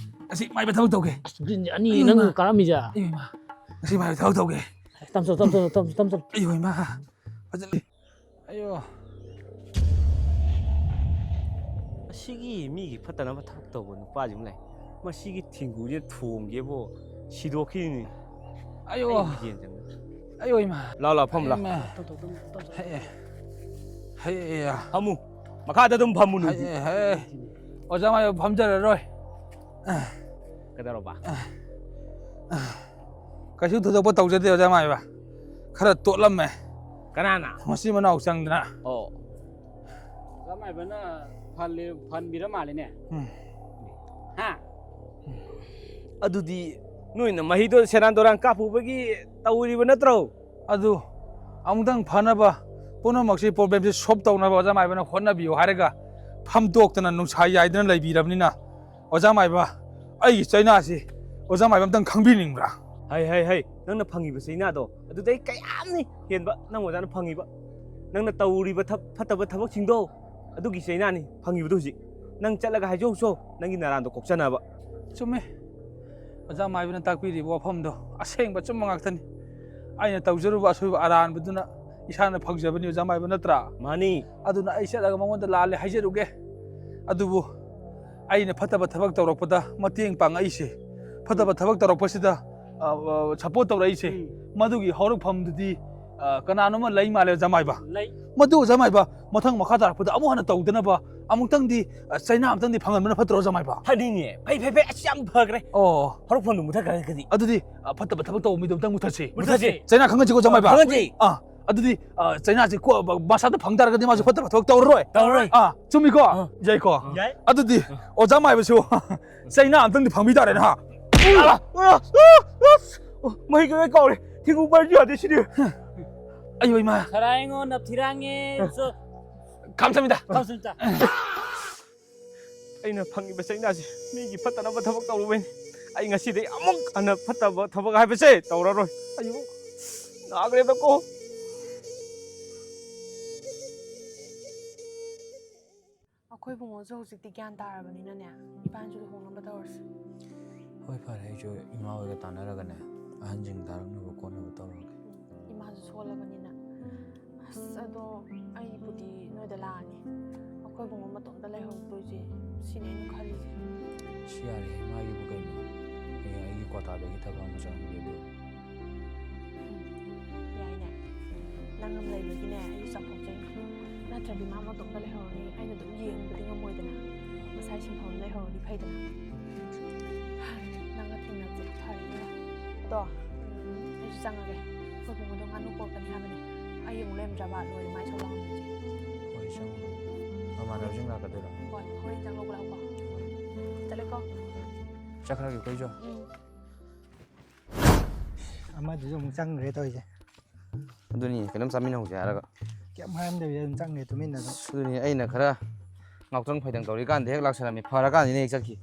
ꯑꯁꯤ ꯃꯥꯏꯕ ꯊꯕꯛ ꯇꯧꯒꯦ꯫ ꯑꯁ, ꯒ꯭ꯔꯤꯟꯁꯦ ꯑꯅꯤ ꯑꯩ ꯅꯪ ꯃꯥ- ꯀꯥꯔꯝꯃꯤꯁꯦ꯫ ꯑꯩ ꯏꯃꯥ, ꯉꯁꯤ ꯃꯥꯏꯕ ꯊꯕꯛ ꯇꯧꯒꯦ꯫ ꯇꯝꯁꯜ, ꯇꯝꯁꯜ, ꯇꯝꯁꯜ, ꯇꯝꯁꯜ꯫ ꯑꯩ ꯏꯃꯥ, ꯐꯖꯅ꯫ ꯑꯌꯣ꯫ ꯑꯁꯤꯒꯤ ꯃꯤꯒꯤ ꯐꯠꯇꯅꯕ ꯊꯕꯛ ꯇꯧꯕ ꯅꯨꯄꯥꯁꯤꯃ ꯂꯩ꯫ ꯃꯁꯤꯒꯤ ꯊꯦꯡꯒꯨꯁꯦ ꯊꯣꯡꯒꯦꯕꯨ ꯁꯤꯗꯣꯛꯈꯤꯅꯤ꯫ ꯑꯌꯣ꯫ ꯑꯩ ꯃꯤꯡꯁꯦꯟ ꯆꯪꯉꯦ꯫ ꯑꯌꯣ ꯏꯃꯥ꯫ ꯂꯥꯎ ꯂꯥꯎ ꯐꯝ ꯂꯥꯎ꯫ ꯏꯃꯥ꯫ ꯍꯩ, ꯍꯩ, ꯍꯩ꯫ ꯐꯝꯃꯨ꯫ ꯃꯈꯥꯗ ꯑꯗꯨꯝ ꯐꯝꯃꯨ ꯅꯣꯏꯗꯤ꯫ ꯍꯩ, ꯍꯩ꯫ ꯑꯣꯖꯥ ꯃꯥꯏꯕ ꯐꯝꯖꯔꯔꯣꯏ꯫ ꯀꯩꯗꯧꯔꯕ? ꯀꯩꯁꯨ ꯊꯣꯏꯗꯣꯛꯄ ꯇꯧꯖꯗꯦ ꯑꯣꯖꯥ ꯃꯥꯏꯕ꯫ ꯈꯔ ꯇꯣꯠꯂꯝꯃꯦ꯫ ꯀꯅꯥꯅ? ꯃꯆꯤꯟ ꯃꯅꯥꯎ ꯆꯪꯗꯅ꯫ ꯑꯣ꯫ ꯑꯣꯖꯥ ꯃꯥꯏꯕꯅ ꯐꯍꯜꯂꯦ-, ꯐꯍꯟꯕꯤꯔ ꯃꯥꯜꯂꯦꯅꯦ꯫ ꯎꯝ꯫ ꯍꯥ? ꯑꯗꯨꯗꯤ ꯅꯣꯏꯅ ꯃꯍꯤꯗꯣ ꯁꯦꯔꯥꯟ ꯇꯨꯔꯥꯟ ꯀꯥꯞꯄꯨꯕꯒꯤ ꯇꯧꯔꯤꯕ ꯅꯠꯇ꯭ꯔꯣ? ꯑꯗꯨ ꯑꯃꯨꯛꯇꯪ ꯐꯅꯕ, ꯄꯨꯝꯅꯃꯛꯁꯤ, ꯄ꯭ꯔꯣꯕ꯭ꯂꯦꯝꯁꯤ ꯁꯣꯜꯕ ꯇꯧꯅꯕ ꯑꯣꯖꯥ ꯃꯥꯏꯕꯅ ꯍꯣꯠꯅꯕꯤꯌꯨ ꯍꯥꯏꯔꯒ ꯐꯝꯗꯣꯛꯇꯅ ꯅꯨꯡꯁꯥ ꯌꯥꯏꯗꯅ ꯂꯩꯕꯤꯔꯕꯅꯤꯅ, ꯑꯣꯖꯥ ꯃꯥꯏꯕ, ꯑꯩꯒꯤ ꯆꯩꯅꯥꯁꯤ ꯑꯣꯖꯥ ꯃꯥꯏꯕ ꯑꯝꯇꯪ ꯈꯪꯕꯤꯅꯤꯡꯕ꯭ꯔꯥ? ꯍꯩ, ꯍꯩ, ꯍꯩ, ꯅꯪꯅ ꯐꯪꯉꯤꯕ ꯆꯩꯅꯥꯗꯣ ꯑꯗꯨꯗꯩ ꯀꯌꯥꯝꯅꯤ ꯍꯦꯟꯕ ꯅꯪ ꯑꯣꯖꯥꯅ ꯐꯪꯉꯤꯕ? ꯅꯪꯅ ꯇꯧꯔꯤꯕ ꯊꯕ-, ꯐꯠꯇꯕ ꯊꯕꯛꯁꯤꯡꯗꯣ ꯑꯗꯨꯒꯤ ꯆꯩꯅꯥꯅꯤ ꯐꯪꯉꯤꯕꯗꯣ ꯍꯧꯖꯤꯛ꯫ ꯅꯪ ꯆꯠꯂꯒ ꯍꯥꯏꯖꯧꯆꯣ, ꯅꯪꯒꯤ ꯅꯔꯥꯟꯗꯣ ꯀꯣꯛꯆꯅꯕ꯫ ꯆꯨꯝꯃꯦ꯫ ꯑꯣꯖꯥ ꯃꯥꯏꯕꯅ ꯇꯥꯛꯄꯤꯔꯤꯕ ꯋꯥꯐꯝꯗꯣ ꯑꯁꯦꯡꯕ ꯑꯆꯨꯝꯕ ꯉꯥꯛꯇꯅꯤ꯫ ꯑꯩꯅ ꯇꯧꯖꯔꯨꯕ ꯑꯁꯣꯏꯕ ꯑꯔꯥꯟꯕꯗꯨꯅ ꯏꯁꯥꯅ ꯐꯪꯖꯕꯅꯤ, ꯑꯣꯖꯥ ꯃꯥꯏꯕ, ꯅꯠꯇ꯭ꯔꯥ? ꯃꯥꯅꯤ꯫ ꯑꯗꯨꯅ ꯑꯩ ꯆꯠꯂꯒ ꯃꯉꯣꯟꯗ ꯂꯥꯜꯂꯦ ꯍꯥꯏꯖꯔꯨꯒꯦ꯫ ꯑꯗꯨꯕꯨ ꯑꯩꯅ ꯐꯠꯇꯕ ꯊꯕꯛ ꯇꯧꯔꯛꯄꯗ ꯃꯇꯦꯡ ꯄꯥꯡꯉꯛꯏꯁꯦ, ꯐꯠꯇꯕ ꯊꯕꯛ ꯇꯧꯔꯛꯄꯁꯤꯗ, ꯑ, ꯑ, support ꯇꯧꯔꯛꯏꯁꯦ, ꯎꯝ꯫ ꯃꯗꯨꯒꯤ ꯍꯧꯔꯛꯐꯝꯗꯨꯗꯤ, ꯑ, ꯀꯅꯥꯅꯣꯝꯃ ꯂꯩ ꯃꯥꯜꯂꯦ, ꯑꯣꯖꯥ ꯃꯥꯏꯕ꯫ ꯂꯩ꯫ ꯃꯗꯨ, ꯑꯣꯖꯥ ꯃꯥꯏꯕ, ꯃꯊꯪ ꯃꯈꯥ ꯇꯥꯔꯛꯄꯗ ꯑꯃꯨꯛ ꯍꯟꯅ ꯇꯧꯗꯅꯕ ꯑꯃꯨꯛꯇꯪꯗꯤ, ꯑ, ꯆꯩꯅꯥ ꯑꯃꯨꯛꯇꯪꯗꯤ ꯐꯪꯍꯟꯕꯅ ꯐꯠꯇ꯭ꯔꯣ, ꯑꯣꯖꯥ ꯃꯥꯏꯕ? ꯐꯅꯤꯅꯦ꯫ ꯐꯩ, ꯐꯩ, ꯐꯩ꯫ ꯑꯁ, ꯌꯥꯝ ꯐꯈ꯭ꯔꯦ꯫ ꯑꯣ꯫ ꯍꯧꯔꯛꯐꯝꯗꯨ ꯃꯨꯊꯠꯈ꯭ꯔꯒꯗꯤ꯫ ꯑꯗꯨꯗꯤ, ꯑ, ꯐꯠꯇꯕ ꯊꯕꯛ ꯇꯧꯕ ꯃꯤꯗꯣ ꯑꯃꯨꯛꯇꯪ ꯃꯨꯊꯠꯁꯤ꯫ ꯃꯨꯊꯠꯁꯤ꯫ ꯆꯩꯅꯥ ꯈꯪꯍꯟꯁꯤꯀꯣ, ꯑꯣꯖꯥ ꯃꯥꯏꯕ? ꯈꯪꯍꯟꯁꯤ꯫ ꯑꯥ, ꯑꯗꯨꯗꯤ, ꯑ, ꯆꯩꯅꯥꯁꯤ ꯀꯣ-, ꯕ-, ꯃꯁꯥꯗ ꯐꯪ ꯇꯥꯔꯒꯗꯤ ꯃꯥꯁꯨ ꯐꯠꯇꯕ ꯊꯕꯛ ꯇꯧꯔꯔꯣꯏ꯫ ꯇꯧꯔꯔꯣꯏ꯫ ꯑꯥ, ꯆꯨꯝꯃꯤꯀꯣ? ꯑꯥ꯫ ꯌꯥꯏꯀꯣ? ꯌꯥꯏ꯫ ꯑꯗꯨꯗꯤ, ꯑꯥ꯫ ꯑꯣꯖꯥ ꯃꯥꯏꯕꯁꯨ ꯆꯩꯅꯥ ꯑꯝꯇꯪꯗꯤ ꯐꯪꯕꯤ ꯇꯥꯔꯦꯅꯦ, ꯍꯥ? ꯑ, ꯑ, ꯑ, ꯑ, ꯑꯣ, ꯃꯍꯤꯛ ꯂꯣꯏ ꯀꯥꯎꯔꯦ꯫ ꯊꯦꯡꯒꯨ ꯄꯥꯏꯔꯁꯨ ꯌꯥꯗꯦ ꯁꯤꯗꯤ꯫ ꯑꯌꯣ, ꯏꯃꯥ꯫ ꯁꯔꯥꯏꯉꯣ, ꯅꯞꯊꯤꯔꯥꯡꯉꯦ, ꯆꯣ꯫ ꯈꯥꯝꯁꯃꯤꯗ꯫ ꯈꯥꯝꯁꯃꯤꯗ꯫ ꯑꯩꯅ ꯐꯪꯉꯤꯕ ꯆꯩꯅꯥꯁꯦ ꯃꯤꯒꯤ ꯐꯠꯇꯅꯕ ꯊꯕꯛ ꯇꯧꯔꯨꯕꯩꯅꯤ꯫ ꯑꯩ ꯉꯁꯤꯗꯩ ꯑꯃꯨꯛ ꯍꯟꯅ ꯐꯠꯇꯕ ꯊꯕꯛ ꯍꯥꯏꯕꯁꯦ ꯇꯧꯔꯔꯣꯏ꯫ ꯑꯌꯣ, ꯅꯥꯈ꯭ꯔꯦꯗꯀꯣ꯫ ꯑꯩꯈꯣꯏ ꯏꯕꯨꯡꯉꯣꯁꯨ ꯍꯧꯖꯤꯛꯇꯤ ꯒ꯭ꯌꯥꯟ ꯇꯥꯔꯕꯅꯤꯅꯅꯦ, ꯏꯕꯥꯅꯤꯁꯨ ꯂꯨꯍꯣꯡꯅꯕ ꯇꯧꯔꯁꯤ꯫ ꯍꯣꯏ, ꯐꯔꯦ, ꯑꯩꯁꯨ ꯏꯃꯥ ꯍꯣꯏꯒ ꯇꯥꯟꯅꯔꯒꯅꯦ, ꯑꯍꯟꯁꯤꯡ ꯊꯥꯔꯛꯅꯕ ꯈꯣꯠꯅꯕ ꯇꯧꯔꯒꯦ꯫ ꯎꯝ, ꯏꯃꯥꯁꯨ ꯁꯣꯜꯂꯕꯅꯤꯅ꯫ ꯎꯝ꯫ ꯑꯁ, ꯑꯗꯣ ꯑꯩꯕꯨꯗꯤ ꯅꯣꯏꯗ ꯂꯥꯛꯑꯅꯤ꯫ ꯑꯩꯈꯣꯏ ꯏꯕꯨꯡꯉꯣ ꯃꯇꯣꯝꯇ ꯂꯩꯍꯧꯗꯣꯏꯁꯦ, ꯁꯤꯅꯦ ꯑꯩꯅ ꯈꯜꯂꯤꯁꯦ꯫ ꯁꯤ ꯌꯥꯔꯦꯍꯦ, ꯃꯥꯒꯤꯕꯨ ꯀꯩꯅꯣ? ꯍꯌꯦꯡ ꯑꯩꯒꯤ ꯀ꯭ꯋꯥꯇꯥꯗꯒꯤ ꯊꯕꯛ ꯑꯃ ꯆꯪꯉꯒꯦ ꯑꯗꯨ꯫ ꯌꯥꯏꯅꯦ꯫ ꯅꯪ ꯑꯃ ꯂꯩꯕꯒꯤꯅꯦ, ꯑꯩꯁꯨ ꯆꯥꯎꯊꯣꯛꯆꯩꯅꯦ꯫ ꯅꯠꯇ꯭ꯔꯗꯤ ꯃꯥ ꯃꯇꯣꯝꯇ ꯂꯩꯍꯧꯔꯅꯤ, ꯑꯩꯅ ꯑꯗꯨꯝ ꯌꯦꯡꯕꯗꯤ ꯉꯝꯃꯣꯏꯗꯅ꯫ ꯃꯁꯥꯏ ꯁꯤꯟꯐꯝ ꯑꯃ ꯂꯩꯍꯧꯔꯗꯤ ꯐꯩꯗꯅ꯫ ꯅꯪꯒ ꯊꯦꯡꯅꯕꯁꯦ ꯌꯥꯝ ꯐꯔꯦ ꯏꯕꯦꯝꯃ꯫ ꯑꯗꯣ, ꯎꯝ, ꯑꯩꯁꯨ ꯆꯪꯉꯒꯦ꯫ ꯑꯩꯈꯣꯏ ꯕꯨꯡꯉꯣꯗꯣ ꯉꯥꯅꯨ ꯄꯣꯔꯛꯀꯅꯤ ꯍꯥꯏꯕꯅꯦ꯫ ꯑꯩ ꯑꯃꯨꯛ ꯂꯩꯔꯝꯗ꯭ꯔꯕ ꯂꯣꯏꯔꯦ, ꯃꯥꯏ ꯁꯧ ꯂꯥꯡꯉꯝꯗꯣꯏꯁꯦ꯫ ꯍꯣꯏ, ꯆꯪꯉꯣ꯫ ꯃꯃꯥꯟꯅꯕꯁꯤꯡ ꯂꯥꯛꯀꯗꯣꯏꯔꯣ? ꯍꯣꯏ, ꯍꯣꯔꯦꯟ ꯆꯪ ꯂꯧꯕ ꯂꯥꯛꯎꯀꯣ꯫ ꯍꯣꯏ꯫ ꯆꯠꯂꯦꯀꯣ꯫ ꯆꯠꯈ꯭ꯔꯒꯦꯀꯣ ꯑꯩꯁꯨ꯫ ꯎꯝ꯫ ꯑꯃꯗꯨꯁꯨ ꯑꯃꯨꯛ ꯆꯪꯈ꯭ꯔꯦ ꯇꯧꯔꯤꯁꯦ꯫ ꯑꯗꯨꯅꯤ, ꯀꯩꯅꯣꯝ ꯆꯥꯃꯤꯟꯅꯍꯧꯁꯦ ꯍꯥꯏꯔꯒ꯫ ꯀꯩꯝ ꯍꯥꯏꯔꯝꯗꯕꯤꯗ ꯑꯗꯨꯝ ꯆꯪꯈ꯭ꯔꯦ ꯇꯨꯃꯤꯟꯅ ꯑꯗꯨꯝ꯫ ꯑꯗꯨꯅꯤ ꯑꯩꯅ ꯈꯔ ꯉꯥꯎꯇ꯭ꯔꯪ ꯐꯩꯗꯪ ꯇꯧꯔꯤꯀꯥꯟꯗ ꯍꯦꯛ ꯂꯥꯛꯁꯜꯂꯝꯃꯤ, ꯐꯔꯀꯥꯟꯁꯤꯗ ꯍꯦꯛ ꯆꯠꯈꯤ꯫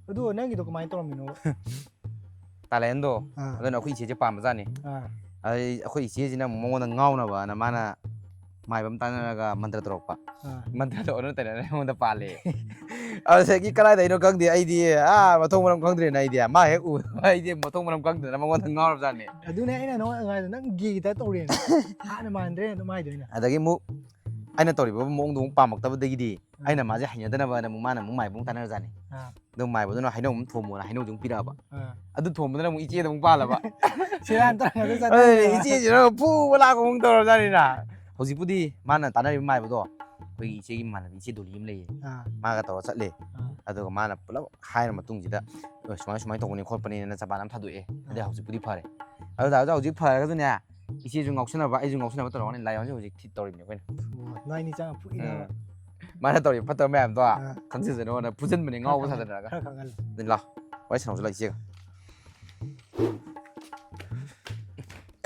ꯑꯗꯨ ꯅꯪꯒꯤꯗꯣ ꯀꯃꯥꯏꯅ ꯇꯧꯔꯝꯃꯤꯅꯣ? ꯇꯥꯂꯦꯟꯗꯣ ꯑꯥ꯫ ꯑꯗꯨꯅ ꯑꯩꯈꯣꯏ ꯏꯆꯦꯁꯦ ꯄꯥꯝꯕꯖꯥꯠꯅꯤ꯫ ꯑꯥ꯫ ꯑꯗꯩ ꯑꯩꯈꯣꯏ ꯏꯆꯦꯁꯤꯅ ꯑꯃꯨꯛ ꯃꯉꯣꯟꯗ ꯉꯥꯎꯅꯕꯅ ꯃꯥꯅ ꯃꯥꯏꯕ ꯑꯃ ꯇꯥꯟꯅꯔꯒ ꯃꯟꯇ꯭ꯔ ꯇꯧꯔꯛꯄ꯫ ꯑꯥ꯫ ꯃꯟꯇ꯭ꯔꯗꯣ ꯑꯣꯟꯅ ꯇꯩꯅꯅ ꯑꯩꯉꯣꯟꯗ ꯄꯥꯜꯂꯦ꯫ ꯑꯗꯨꯗꯒꯤ ꯀꯗꯥꯏꯗꯩꯅꯣ ꯈꯪꯗꯦ, ꯑꯩꯗꯤ ꯑꯥ ꯃꯊꯣꯡ ꯃꯔꯝ ꯈꯪꯗ꯭ꯔꯦꯅ ꯑꯩꯗꯤ ꯃꯥ ꯍꯦꯛ ꯎꯕ ꯑꯩꯗꯤ ꯃꯊꯣꯡ ꯃꯔꯝ ꯈꯪꯗꯅ ꯃꯉꯣꯟꯗ ꯉꯥꯎꯔꯕꯖꯥꯠꯅꯤ꯫ ꯑꯗꯨꯅꯦ ꯑꯩꯅ ꯅꯉꯣꯟꯗ ꯉꯥꯏꯗꯣ, ꯅꯪ ꯒꯦꯒꯤ ꯇꯥꯏꯞ ꯇꯧꯔꯦꯅ꯫ ꯍꯥꯟꯅ ꯃꯥꯟꯗ꯭ꯔꯦ ꯑꯗꯨꯝ ꯍꯥꯏꯗꯣꯏꯅꯦ꯫ ꯑꯗꯒꯤ ꯑꯃꯨꯛ ꯑꯩꯅ ꯇꯧꯔꯤꯕ ꯃꯑꯣꯡꯗꯣ ꯑꯃꯨꯛ ꯄꯥꯝꯃꯛꯇꯕꯗꯒꯤꯗꯤ ꯑꯥ꯫ ꯑꯩꯅ ꯃꯥꯁꯦ ꯍꯩꯅꯗꯅꯕꯅ ꯑꯃꯨꯛ ꯃꯥꯅ ꯑꯃꯨꯛ ꯃꯥꯏꯕ ꯑꯃꯨꯛ ꯇꯥꯟꯅꯔꯖꯥꯠꯅꯤ꯫ ꯑꯥ꯫ ꯑꯗꯨ ꯃꯥꯏꯕꯗꯨꯅ ꯍꯩꯅꯧ ꯑꯃꯨꯛ ꯊꯣꯝꯃꯣꯅ ꯍꯩꯅꯧꯁꯦ ꯑꯃꯨꯛ ꯄꯤꯔꯛꯑꯕ꯫ ꯑꯥ꯫ ꯑꯗꯨ ꯊꯣꯝꯕꯗꯨꯅ ꯑꯃꯨꯛ ꯏꯆꯦꯗ ꯑꯃꯨꯛ ꯄꯥꯜꯂꯕ꯫ ꯁꯦꯔꯥꯟ ꯇꯨꯔꯥꯟ ꯉꯥꯛꯇ ꯑꯩ ꯆꯠꯅꯔꯦꯕ꯫ ꯏꯆꯦꯁꯤꯅ ꯐꯨꯕ ꯂꯥꯛꯄ ꯑꯃꯨꯛ ꯇꯧꯔꯖꯥꯠꯅꯤꯅ꯫ ꯍꯧꯖꯤꯛꯄꯨꯗꯤ ꯃꯥꯅ ꯇꯥꯟꯅꯔꯤꯕ ꯃꯥꯏꯕꯗꯣ ꯑꯩꯈꯣꯏꯒꯤ ꯏꯆꯦꯒꯤ ꯏꯃꯥꯟꯅꯕꯤ ꯏꯆꯦ ꯗꯣꯂꯤ ꯑꯃ ꯂꯩꯌꯦ꯫ ꯑꯥ꯫ ꯃꯥꯒ ꯇꯧꯔ ꯆꯠꯂꯦ꯫ ꯑꯥ꯫ ꯑꯗꯨꯒ ꯃꯥꯅ ꯄꯨꯂꯞ ꯍꯥꯏꯔ ꯃꯇꯨꯡꯁꯤꯗ, "ꯑꯦ, ꯁꯨꯃꯥꯏ ꯁꯨꯃꯥꯏꯅ ꯇꯧꯕꯅꯤ ꯈꯣꯠꯄꯅꯤꯅ ꯆꯄꯥꯟ ꯑꯃ ꯊꯥꯗꯣꯛꯑꯦ꯫ ꯑꯗꯩ ꯑꯥ꯫ ꯍꯧꯖꯤꯛꯄꯨꯗꯤ ꯐꯔꯦ꯫ ꯑꯗꯨ ꯇꯥꯔꯁꯨ ꯍꯧꯖꯤꯛ ꯐꯔꯒꯁꯨꯅꯦ, ꯏꯆꯦꯁꯨ ꯉꯥꯎꯁꯟꯅꯕ ꯑꯩꯁꯨ ꯉꯥꯎꯁꯟꯅꯕ ꯇꯧꯔꯛꯑꯅꯤ, ꯂꯥꯏꯑꯣꯟꯁꯦ ꯍꯧꯖꯤꯛ ꯊꯤꯠ ꯇꯧꯔꯤꯕꯅꯤ ꯑꯩꯈꯣꯏꯅ꯫ ꯑꯣ, ꯅꯣꯏꯅꯤ ꯆꯪꯉ ꯐꯨꯏꯔꯕ? ꯎꯝ꯫ ꯃꯥꯅ ꯇꯧꯔꯤꯕ ꯐꯠꯇꯕ ꯃꯌꯥꯝꯗꯣ ꯑꯥ꯫ ꯈꯪꯖꯁꯅꯣꯅ ꯐꯨꯖꯟꯕꯅꯦ, ꯉꯥꯎꯕ ꯈꯔ ꯁꯥꯖꯟꯅꯔꯒ꯫ ꯈꯔ ꯈꯪꯍꯜꯂꯨ꯫ ꯑꯗꯨ ꯂꯥꯎ, ꯋꯥꯔꯤ ꯁꯥꯟꯅꯧꯁꯤ ꯂꯥꯎ ꯏꯆꯦꯒ꯫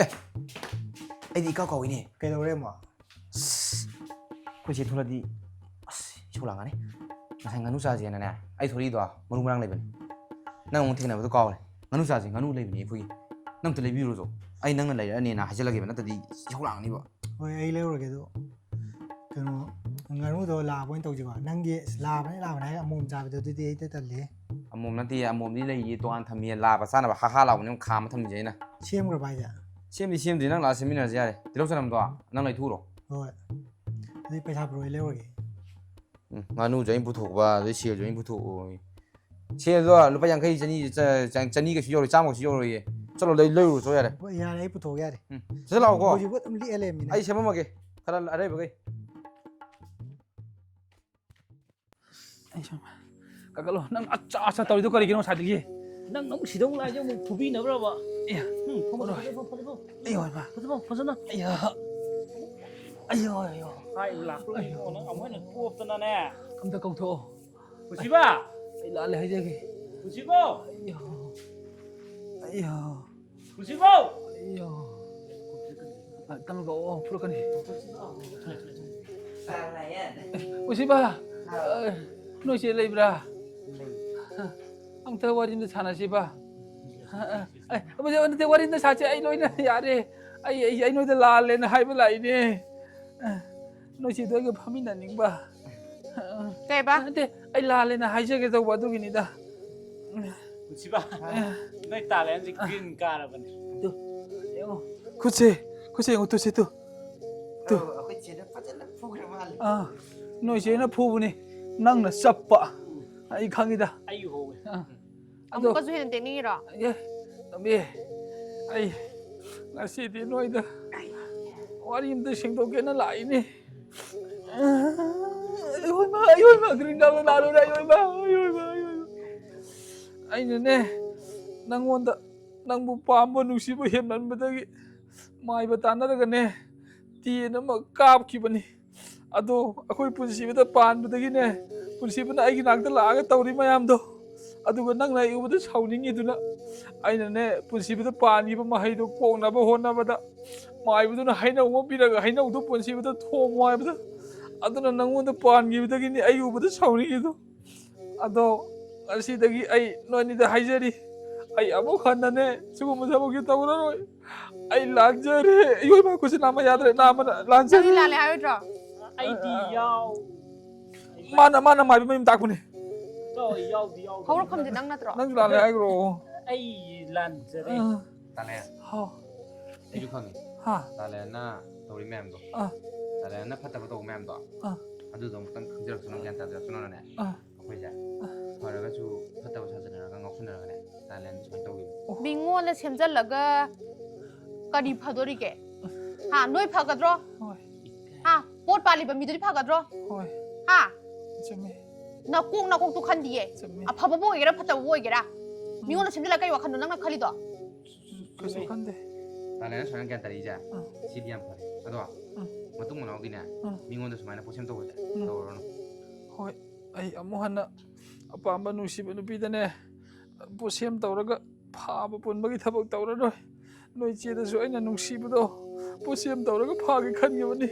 ꯑꯦ, ꯑꯩꯗꯤ ꯏꯀꯥꯎ ꯀꯥꯎꯏꯅꯦ꯫ ꯀꯩꯗꯧꯔꯦ ꯑꯃꯨꯛ? ꯑꯁ, ꯑꯩꯈꯣꯏ ꯆꯦ ꯊꯣꯛꯂꯛꯑꯗꯤ ꯑꯁ ꯏꯁꯧ ꯂꯥꯡꯉꯅꯤ꯫ ꯉꯁꯥꯏ ꯉꯥꯅꯨ ꯆꯥꯁꯦꯅꯅꯦ, ꯑꯩ ꯊꯣꯔꯤꯗꯣ ꯃꯔꯨ ꯃꯔꯥꯡ ꯂꯩꯕꯅꯤ꯫ ꯅꯪ ꯑꯃꯨꯛ ꯊꯦꯡꯅꯕꯗꯣ ꯀꯥꯎꯔꯦ꯫ ꯉꯥꯅꯨ ꯆꯥꯁꯦ, ꯉꯥꯅꯨ ꯂꯩꯕꯅꯦ ꯑꯩꯈꯣꯏꯒꯤ꯫ ꯅꯪ ꯑꯝꯇ ꯂꯩꯕꯤꯔꯨꯆꯣ꯫ ꯑꯩ ꯅꯪꯅ ꯂꯩꯔꯛꯑꯅꯦꯅ ꯍꯥꯏꯖꯜꯂꯒꯦꯕ, ꯅꯠꯇ꯭ꯔꯗꯤ ꯏꯁꯧ ꯂꯥꯡꯉꯅꯤꯕ꯫ ꯍꯣꯏ, ꯑꯩ ꯂꯩꯔꯨꯔꯒꯦ ꯑꯗꯨ꯫ ꯀꯩꯅꯣ, ꯉꯥꯅꯨꯗꯣ ꯂꯥꯕ ꯑꯣꯏꯅ ꯇꯧꯁꯤꯀꯣ꯫ ꯅꯪꯒꯤ ꯂꯥꯕꯅꯦ ꯂꯥꯕꯅꯦ ꯍꯥꯏꯔꯒ ꯑꯃꯣꯝ ꯆꯥꯕꯗꯣ ꯑꯗꯨꯗꯤ ꯑꯩꯗꯤ ꯇꯜꯂꯦ꯫ ꯑꯃꯣꯝ ꯅꯠꯇꯦ, ꯑꯃꯣꯝꯗꯤ ꯂꯩꯌꯦ, ꯇꯣꯉꯥꯟ ꯊꯝꯃꯤꯌꯦ꯫ ꯂꯥꯕ ꯆꯥꯅꯕ ꯍꯥ ꯍꯥ ꯂꯥꯎꯕꯅꯦ ꯑꯃ ꯈꯥꯝꯃ ꯊꯝꯃꯤꯁꯦ ꯑꯩꯅ꯫ ꯁꯦꯝꯈ꯭ꯔꯕ ꯍꯥꯏꯁꯦ? ꯁꯦꯝꯗꯤ ꯁꯦꯝꯗ꯭ꯔꯤ, ꯅꯪ ꯂꯥꯛꯑ ꯁꯦꯝꯃꯤꯟꯅꯔꯁꯦ ꯌꯥꯔꯦ꯫ ꯇꯤꯜꯍꯧ ꯆꯅꯝꯗꯣ ꯅꯪ ꯂꯩꯊꯣꯛꯎꯔꯣ꯫ ꯍꯣꯏ꯫ ꯑꯗꯨꯗꯤ ꯄꯩꯁꯥ ꯄꯤꯔꯛꯑꯣ, ꯑꯩ ꯂꯩꯔꯨꯔꯒꯦ꯫ ꯎꯝ, ꯉꯥꯅꯨꯁꯨ ꯑꯩꯅ ꯄꯨꯊꯣꯛꯄ, ꯑꯗꯩ ꯁꯦꯜꯁꯨ ꯑꯩꯅ ꯄꯨꯊꯣꯛꯑꯣ꯫ ꯁꯦꯜꯗꯣ ꯂꯨꯄꯥ ꯌꯥꯡꯈꯩ, ꯆꯅꯤ, ꯆ-, ꯆ-, ꯆꯅꯤ ꯀꯩꯁꯨ ꯌꯧꯔꯣꯏ, ꯆꯥꯝꯃ ꯀꯩꯁꯨ ꯌꯧꯔꯣꯏꯌꯦ꯫ ꯆꯠꯂꯣ, ꯂꯩ-, ꯂꯩꯔꯨꯔꯣ, ꯆꯠꯂꯣ ꯌꯥꯔꯦ꯫ ꯍꯣꯏ, ꯌꯥꯔꯦ, ꯑꯩ ꯄꯨꯊꯣꯛꯑꯒꯦ, ꯌꯥꯔꯦ꯫ ꯎꯝ, ꯁꯠ ꯁꯠ ꯂꯥꯛꯑꯣꯀꯣ꯫ ꯍꯧꯖꯤꯛꯐꯥꯎ ꯑꯗꯨꯝ ꯂꯤꯛꯑ ꯂꯩꯔꯝꯃꯤꯅꯦ꯫ ꯑꯩ ꯁꯦꯝꯃꯝꯃꯒꯦ, ꯈꯔ ꯑꯔꯩꯕꯈꯩ꯫ ꯑꯩ ꯁꯨꯝ-, ꯀꯥꯀꯠꯂꯣ, ꯅꯪ ꯑꯆꯥ ꯑꯆꯥ ꯇꯧꯔꯤꯗꯣ ꯀꯔꯤꯒꯤꯅꯣ ꯉꯁꯥꯏꯗꯒꯤ? ꯅꯪ ꯑꯃꯨꯛ ꯁꯤꯗꯧ ꯂꯥꯏꯁꯦ ꯑꯃꯨꯛ ꯐꯨꯕꯤꯅꯕ꯭ꯔꯕ? ꯑꯦ, ꯎꯝ, ꯐꯝꯃꯣ, ꯐꯝꯃꯣ, ꯐꯝꯃꯣ, ꯐꯝꯃꯣ꯫ ꯑꯩ ꯍꯣꯏ, ꯐ-, ꯐꯝꯃꯣ, ꯐꯖꯅ꯫ ꯑꯩ ꯍꯣꯏ, ꯑꯩ ꯍꯣꯏ꯫ ꯍꯥꯏꯕ ꯂꯥꯛꯄ ꯂꯩꯀꯣ, ꯅꯪ ꯑꯃꯨꯛ ꯍꯦꯟꯅ ꯇꯣꯞꯇꯅꯅꯦ꯫ ꯑꯝꯇ ꯀꯧꯊꯣꯛꯑꯣ꯫ ꯄꯨꯟꯁꯤꯕ! ꯑꯩ ꯂꯥꯜꯂꯦ ꯍꯥꯏꯖꯒꯦ꯫ ꯄꯨꯟꯁꯤꯕꯧ! ꯑꯩ ꯍꯣꯏ, ꯑꯩ ꯍꯣꯏ꯫ ꯄꯨꯟꯁꯤꯕꯧ! ꯑꯩ ꯍꯣꯏ꯫ ꯉꯥꯛꯇꯪ ꯀꯧꯑꯣ, ꯐꯨꯔꯛꯀꯅꯤ꯫ ꯄꯨꯟꯁꯤꯕ! ꯑ, ꯅꯣꯏ ꯆꯦ ꯂꯩꯕ꯭ꯔꯥ? ꯑꯝꯇ ꯋꯥꯔꯤ ꯑꯝꯇ ꯁꯥꯟꯅꯁꯤꯕ꯫ ꯑ, ꯑ, ꯑ, ꯅꯠꯇꯦ, ꯋꯥꯔꯤ ꯑꯝꯇ ꯁꯥꯁꯤ꯫ ꯑꯩ ꯂꯣꯏꯅ ꯌꯥꯔꯦ꯫ ꯑꯩ, ꯑꯩ, ꯑꯩ ꯅꯣꯏꯗ ꯂꯥꯜꯂꯦꯅ ꯍꯥꯏꯕ ꯂꯥꯛꯏꯅꯦ꯫ ꯑ, ꯅꯣꯏ ꯆꯦꯗꯣ ꯑꯩꯒ ꯐꯝꯃꯤꯟꯅꯅꯤꯡꯕ꯫ ꯑ, ꯀꯩꯕ? ꯅꯠꯇꯦ, ꯑꯩ ꯂꯥꯜꯂꯦꯅ ꯍꯥꯏꯖꯒꯦ ꯇꯧꯕ ꯑꯗꯨꯒꯤꯅꯤꯗ꯫ ꯅꯨꯡꯁꯤꯕ, ꯑ꯫ ꯅꯣꯏ ꯇꯥꯂꯦꯟꯁꯦ ꯒ꯭ꯔꯤꯟ ꯀꯥꯔꯕꯅꯦ꯫ ꯇꯨ, ꯌꯦꯡꯉꯣ꯫ ꯈꯨꯠꯁꯦ, ꯈꯨꯠꯁꯦ ꯌꯦꯡꯉꯣ, ꯇꯨꯁꯦ, ꯇꯨ꯫ ꯇꯨ꯫ ꯑꯧ, ꯑꯩꯈꯣꯏ ꯆꯦꯅ ꯐꯖꯅ ꯐꯨꯈ꯭ꯔ ꯃꯥꯜꯂꯦ꯫ ꯑꯥ, ꯅꯣꯏ ꯆꯦꯅ ꯐꯨꯕꯅꯤ, ꯅꯪꯅ ꯆꯞꯄ꯫ ꯑꯩ ꯈꯪꯉꯤꯗ꯫ ꯑꯩ ꯍꯣꯋꯦ꯫ ꯑꯥ꯫ ꯑꯗꯣ ꯑꯃꯨꯛꯀꯁꯨ ꯍꯦꯟꯅ ꯇꯦꯛꯅꯤꯡꯉꯤꯔꯣ? ꯑꯦ, ꯇꯝꯕꯤ, ꯑꯩ ꯉꯁꯤꯗꯤ ꯅꯣꯏꯗ ꯋꯥꯔꯤ ꯑꯝꯇ ꯁꯦꯡꯗꯣꯛꯀꯦꯅ ꯂꯥꯛꯏꯅꯦ꯫ ꯑꯌꯣꯏꯃ, ꯑꯌꯣꯏꯃ, ꯒ꯭ꯔꯤꯟ ꯀꯥꯔꯕꯦꯠ ꯂꯥꯛꯂꯨꯔꯦ, ꯑꯌꯣꯏꯃ, ꯑꯌꯣꯏꯃ, ꯑꯌꯣꯏꯃ꯫ ꯑꯩꯅꯅꯦ, ꯅꯪꯉꯣꯟꯗ, ꯅꯪꯕꯨ ꯄꯥꯝꯕ, ꯅꯨꯡꯁꯤꯕ ꯍꯦꯟꯃꯟꯕꯗꯒꯤ ꯃꯥꯏꯕ ꯇꯥꯟꯅꯔꯒꯅꯦ, ꯇꯦꯟ ꯑꯃ ꯀꯥꯞꯈꯤꯕꯅꯤ꯫ ꯑꯗꯣ ꯑꯩꯈꯣꯏ ꯄꯨꯟꯁꯤꯕꯗ ꯄꯥꯟꯕꯗꯒꯤꯅꯦ, ꯄꯨꯟꯁꯤꯕꯅ ꯑꯩꯒꯤ ꯅꯥꯛꯇ ꯂꯥꯛꯑꯒ ꯇꯧꯔꯤ ꯃꯌꯥꯝꯗꯣ, ꯑꯗꯨꯒ ꯅꯪꯅ ꯑꯩ ꯎꯕꯗ ꯁꯥꯎꯅꯤꯡꯉꯤꯗꯨꯅ, ꯑꯩꯅꯅꯦ, ꯄꯨꯟꯁꯤꯕꯗ ꯄꯥꯟꯈꯤꯕ ꯃꯍꯩꯗꯣ ꯀꯣꯛꯅꯕ ꯍꯣꯠꯅꯕꯗ, ꯃꯥꯏꯕꯗꯨꯅ ꯍꯩꯅꯧ ꯑꯃ ꯄꯤꯔꯒ, "ꯍꯩꯅꯧꯗꯣ ꯄꯨꯟꯁꯤꯕꯗ ꯊꯣꯝꯃꯣ" ꯍꯥꯏꯕꯗ, ꯑꯗꯨꯅ ꯅꯪꯉꯣꯟꯗ ꯄꯥꯟꯈꯤꯕꯗꯒꯤꯅꯤ ꯑꯩ ꯎꯕꯗ ꯁꯥꯎꯅꯤꯡꯉꯤꯗꯣ꯫ ꯑꯗꯣ ꯉꯁꯤꯗꯒꯤ ꯑꯩ ꯅꯣꯏ ꯑꯅꯤꯗ ꯍꯥꯏꯖꯔꯤ, ꯑꯩ ꯑꯃꯨꯛ ꯍꯟꯅꯅꯦ ꯁꯤꯒꯨꯝꯕ ꯊꯕꯛꯁꯦ ꯇꯧꯔꯔꯣꯏ꯫ ꯑꯩ ꯂꯥꯟꯖꯔꯦ꯫ ꯏꯌꯣꯏꯃ, ꯈꯨꯠꯁꯤ ꯅꯥꯝꯃ ꯌꯥꯗ꯭ꯔꯦ, ꯅꯥꯝꯃꯅ ꯂꯥꯟꯖꯔꯦ꯫ ꯅꯪꯗꯤ ꯂꯥꯜꯂꯦ ꯍꯥꯏꯔꯣꯏꯗ꯭ꯔꯣ? ꯑꯩꯗꯤ ꯌꯥꯎ-, ꯃꯥꯅ, ꯃꯥꯅ ꯃꯥꯏꯕ ꯃꯌꯨꯝ ꯇꯥꯛꯄꯅꯦ꯫ ꯇꯣ, ꯑꯩ ꯌꯥꯎꯗꯤ ꯌꯥꯎꯗꯦ꯫ ꯍꯧꯔꯛꯐꯝꯁꯦ ꯅꯪ ꯅꯠꯇ꯭ꯔꯣ? ꯅꯪꯁꯨ ꯂꯥꯜꯂꯦ ꯍꯥꯏꯈ꯭ꯔꯣ꯫ ꯑꯩ ꯂꯥꯟꯖꯔꯦ꯫ ꯑ꯫ ꯇꯥꯂꯦ꯫ ꯍꯥꯎ꯫ ꯑꯩꯁꯨ ꯈꯪꯉꯤ꯫ ꯍꯥ꯫ ꯇꯥꯂꯦꯅ ꯇꯧꯔꯤ ꯃꯌꯥꯝꯗꯣ꯫ ꯑ꯫ ꯇꯥꯂꯦꯅ ꯐꯠꯇꯕ ꯇꯧꯕ ꯃꯌꯥꯝꯗꯣ꯫ ꯑ꯫ ꯑꯗꯨꯗꯣ ꯑꯃꯨꯛꯇꯪ ꯈꯪꯖꯔꯛꯁꯅꯨ, ꯒ꯭ꯌꯥꯟ ꯇꯥꯖꯔꯛꯁꯅꯨꯅꯅꯦ꯫ ꯑ꯫ ꯑꯩꯈꯣꯏꯁꯦ ꯑ꯫ ꯐꯔꯒꯁꯨ ꯐꯠꯇꯕ ꯁꯥꯖꯟꯅꯔꯒ ꯉꯥꯎꯁꯟꯅꯔꯒꯅꯦ, ꯇꯥꯂꯦꯟ ꯁꯨꯃꯥꯏꯅ ꯇꯧꯈꯤꯕꯅꯤ꯫ ꯑꯣ꯫ ꯃꯤꯉꯣꯟꯗ ꯁꯦꯝꯖꯜꯂꯒ ꯀꯔꯤ ꯐꯗꯣꯔꯤꯒꯦ? ꯍꯥ, ꯅꯣꯏ ꯐꯒꯗ꯭ꯔꯣ? ꯍꯣꯏ꯫ ꯍꯥ, ꯄꯣꯠ ꯄꯥꯜꯂꯤꯕ ꯃꯤꯗꯨꯗꯤ ꯐꯒꯗ꯭ꯔꯣ? ꯍꯣꯏ꯫ ꯍꯥ? ꯆꯨꯝꯃꯦ꯫ ꯅꯀꯣꯛ, ꯅꯀꯣꯛꯇꯨ ꯈꯟꯗꯤꯌꯦ꯫ ꯆꯨꯝꯃꯦ꯫ ꯑꯐꯕꯕꯨ ꯑꯣꯏꯒꯦꯔꯥ ꯐꯠꯇꯕꯕꯨ ꯑꯣꯏꯒꯦꯔꯥ? ꯎꯝ꯫ ꯃꯤꯉꯣꯟꯗ ꯁꯦꯝꯖꯜꯂꯒ ꯀꯔꯤ ꯋꯥꯈꯜꯅꯣ ꯅꯪꯅ ꯈꯜꯂꯤꯗꯣ? ꯀꯩꯁꯨ ꯈꯟꯗꯦ꯫ ꯇꯥꯂꯦꯟꯅ ꯁꯨꯃꯥꯏꯅ ꯒ꯭ꯌꯥꯟ ꯇꯥꯔꯛꯏꯁꯦ, ꯑꯥ꯫ ꯁꯤꯗꯤ ꯌꯥꯝ ꯐꯔꯦ꯫ ꯑꯗꯣ ꯑꯥ꯫ ꯃꯇꯨꯡ ꯃꯅꯥꯎꯗꯤꯅꯦ, ꯑꯥ꯫ ꯃꯤꯉꯣꯟꯗ ꯁꯨꯃꯥꯏꯅ ꯄꯣꯠꯁꯦꯝ ꯇꯧꯕꯁꯦ ꯑꯥ꯫ ꯇꯧꯔꯨꯔꯅꯨ꯫ ꯍꯣꯏ, ꯑꯩ ꯑꯃꯨꯛ ꯍꯟꯅ ꯑꯄꯥꯝꯕ ꯅꯨꯡꯁꯤꯕ ꯅꯨꯄꯤꯗꯅꯦ, ꯄꯣꯠꯁꯦꯝ ꯇꯧꯔꯒ ꯐꯥꯕ ꯄꯨꯟꯕꯒꯤ ꯊꯕꯛ ꯇꯧꯔꯔꯣꯏ꯫ ꯅꯣꯏ ꯆꯦꯗꯁꯨ ꯑꯩꯅ ꯅꯨꯡꯁꯤꯕꯗꯣ ꯄꯣꯠꯁꯦꯝ ꯇꯧꯔꯒ ꯐꯥꯒꯦ ꯈꯟꯈꯤꯕꯅꯤ꯫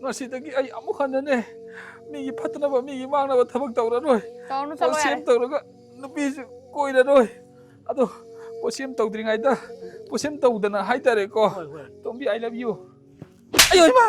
ꯉꯁꯤꯗꯒꯤ ꯑꯩ ꯑꯃꯨꯛ ꯍꯟꯅꯅꯦ, ꯃꯤꯒꯤ ꯐꯠꯇꯅꯕ, ꯃꯤꯒꯤ ꯃꯥꯡꯅꯕ ꯊꯕꯛ ꯇꯧꯔꯔꯣꯏ꯫ ꯇꯧꯔꯅꯨ, ꯆꯠꯂꯣ ꯌꯥꯔꯦ꯫ ꯄꯣꯠꯁꯦꯝ ꯇꯧꯔꯒ ꯅꯨꯄꯤꯁꯨ ꯀꯣꯏꯔꯔꯣꯏ꯫ ꯑꯗꯣ ꯄꯣꯠꯁꯦꯝ ꯇꯧꯗ꯭ꯔꯤꯉꯩꯗ, ꯄꯣꯠꯁꯦꯝ ꯇꯧꯗꯅ ꯍꯥꯏꯇꯥꯔꯦꯀꯣ, ꯍꯣꯏ, ꯍꯣꯏ꯫ ꯇꯣꯝꯕꯤ, I love you꯫ ꯑꯌꯣ ꯏꯃꯥ!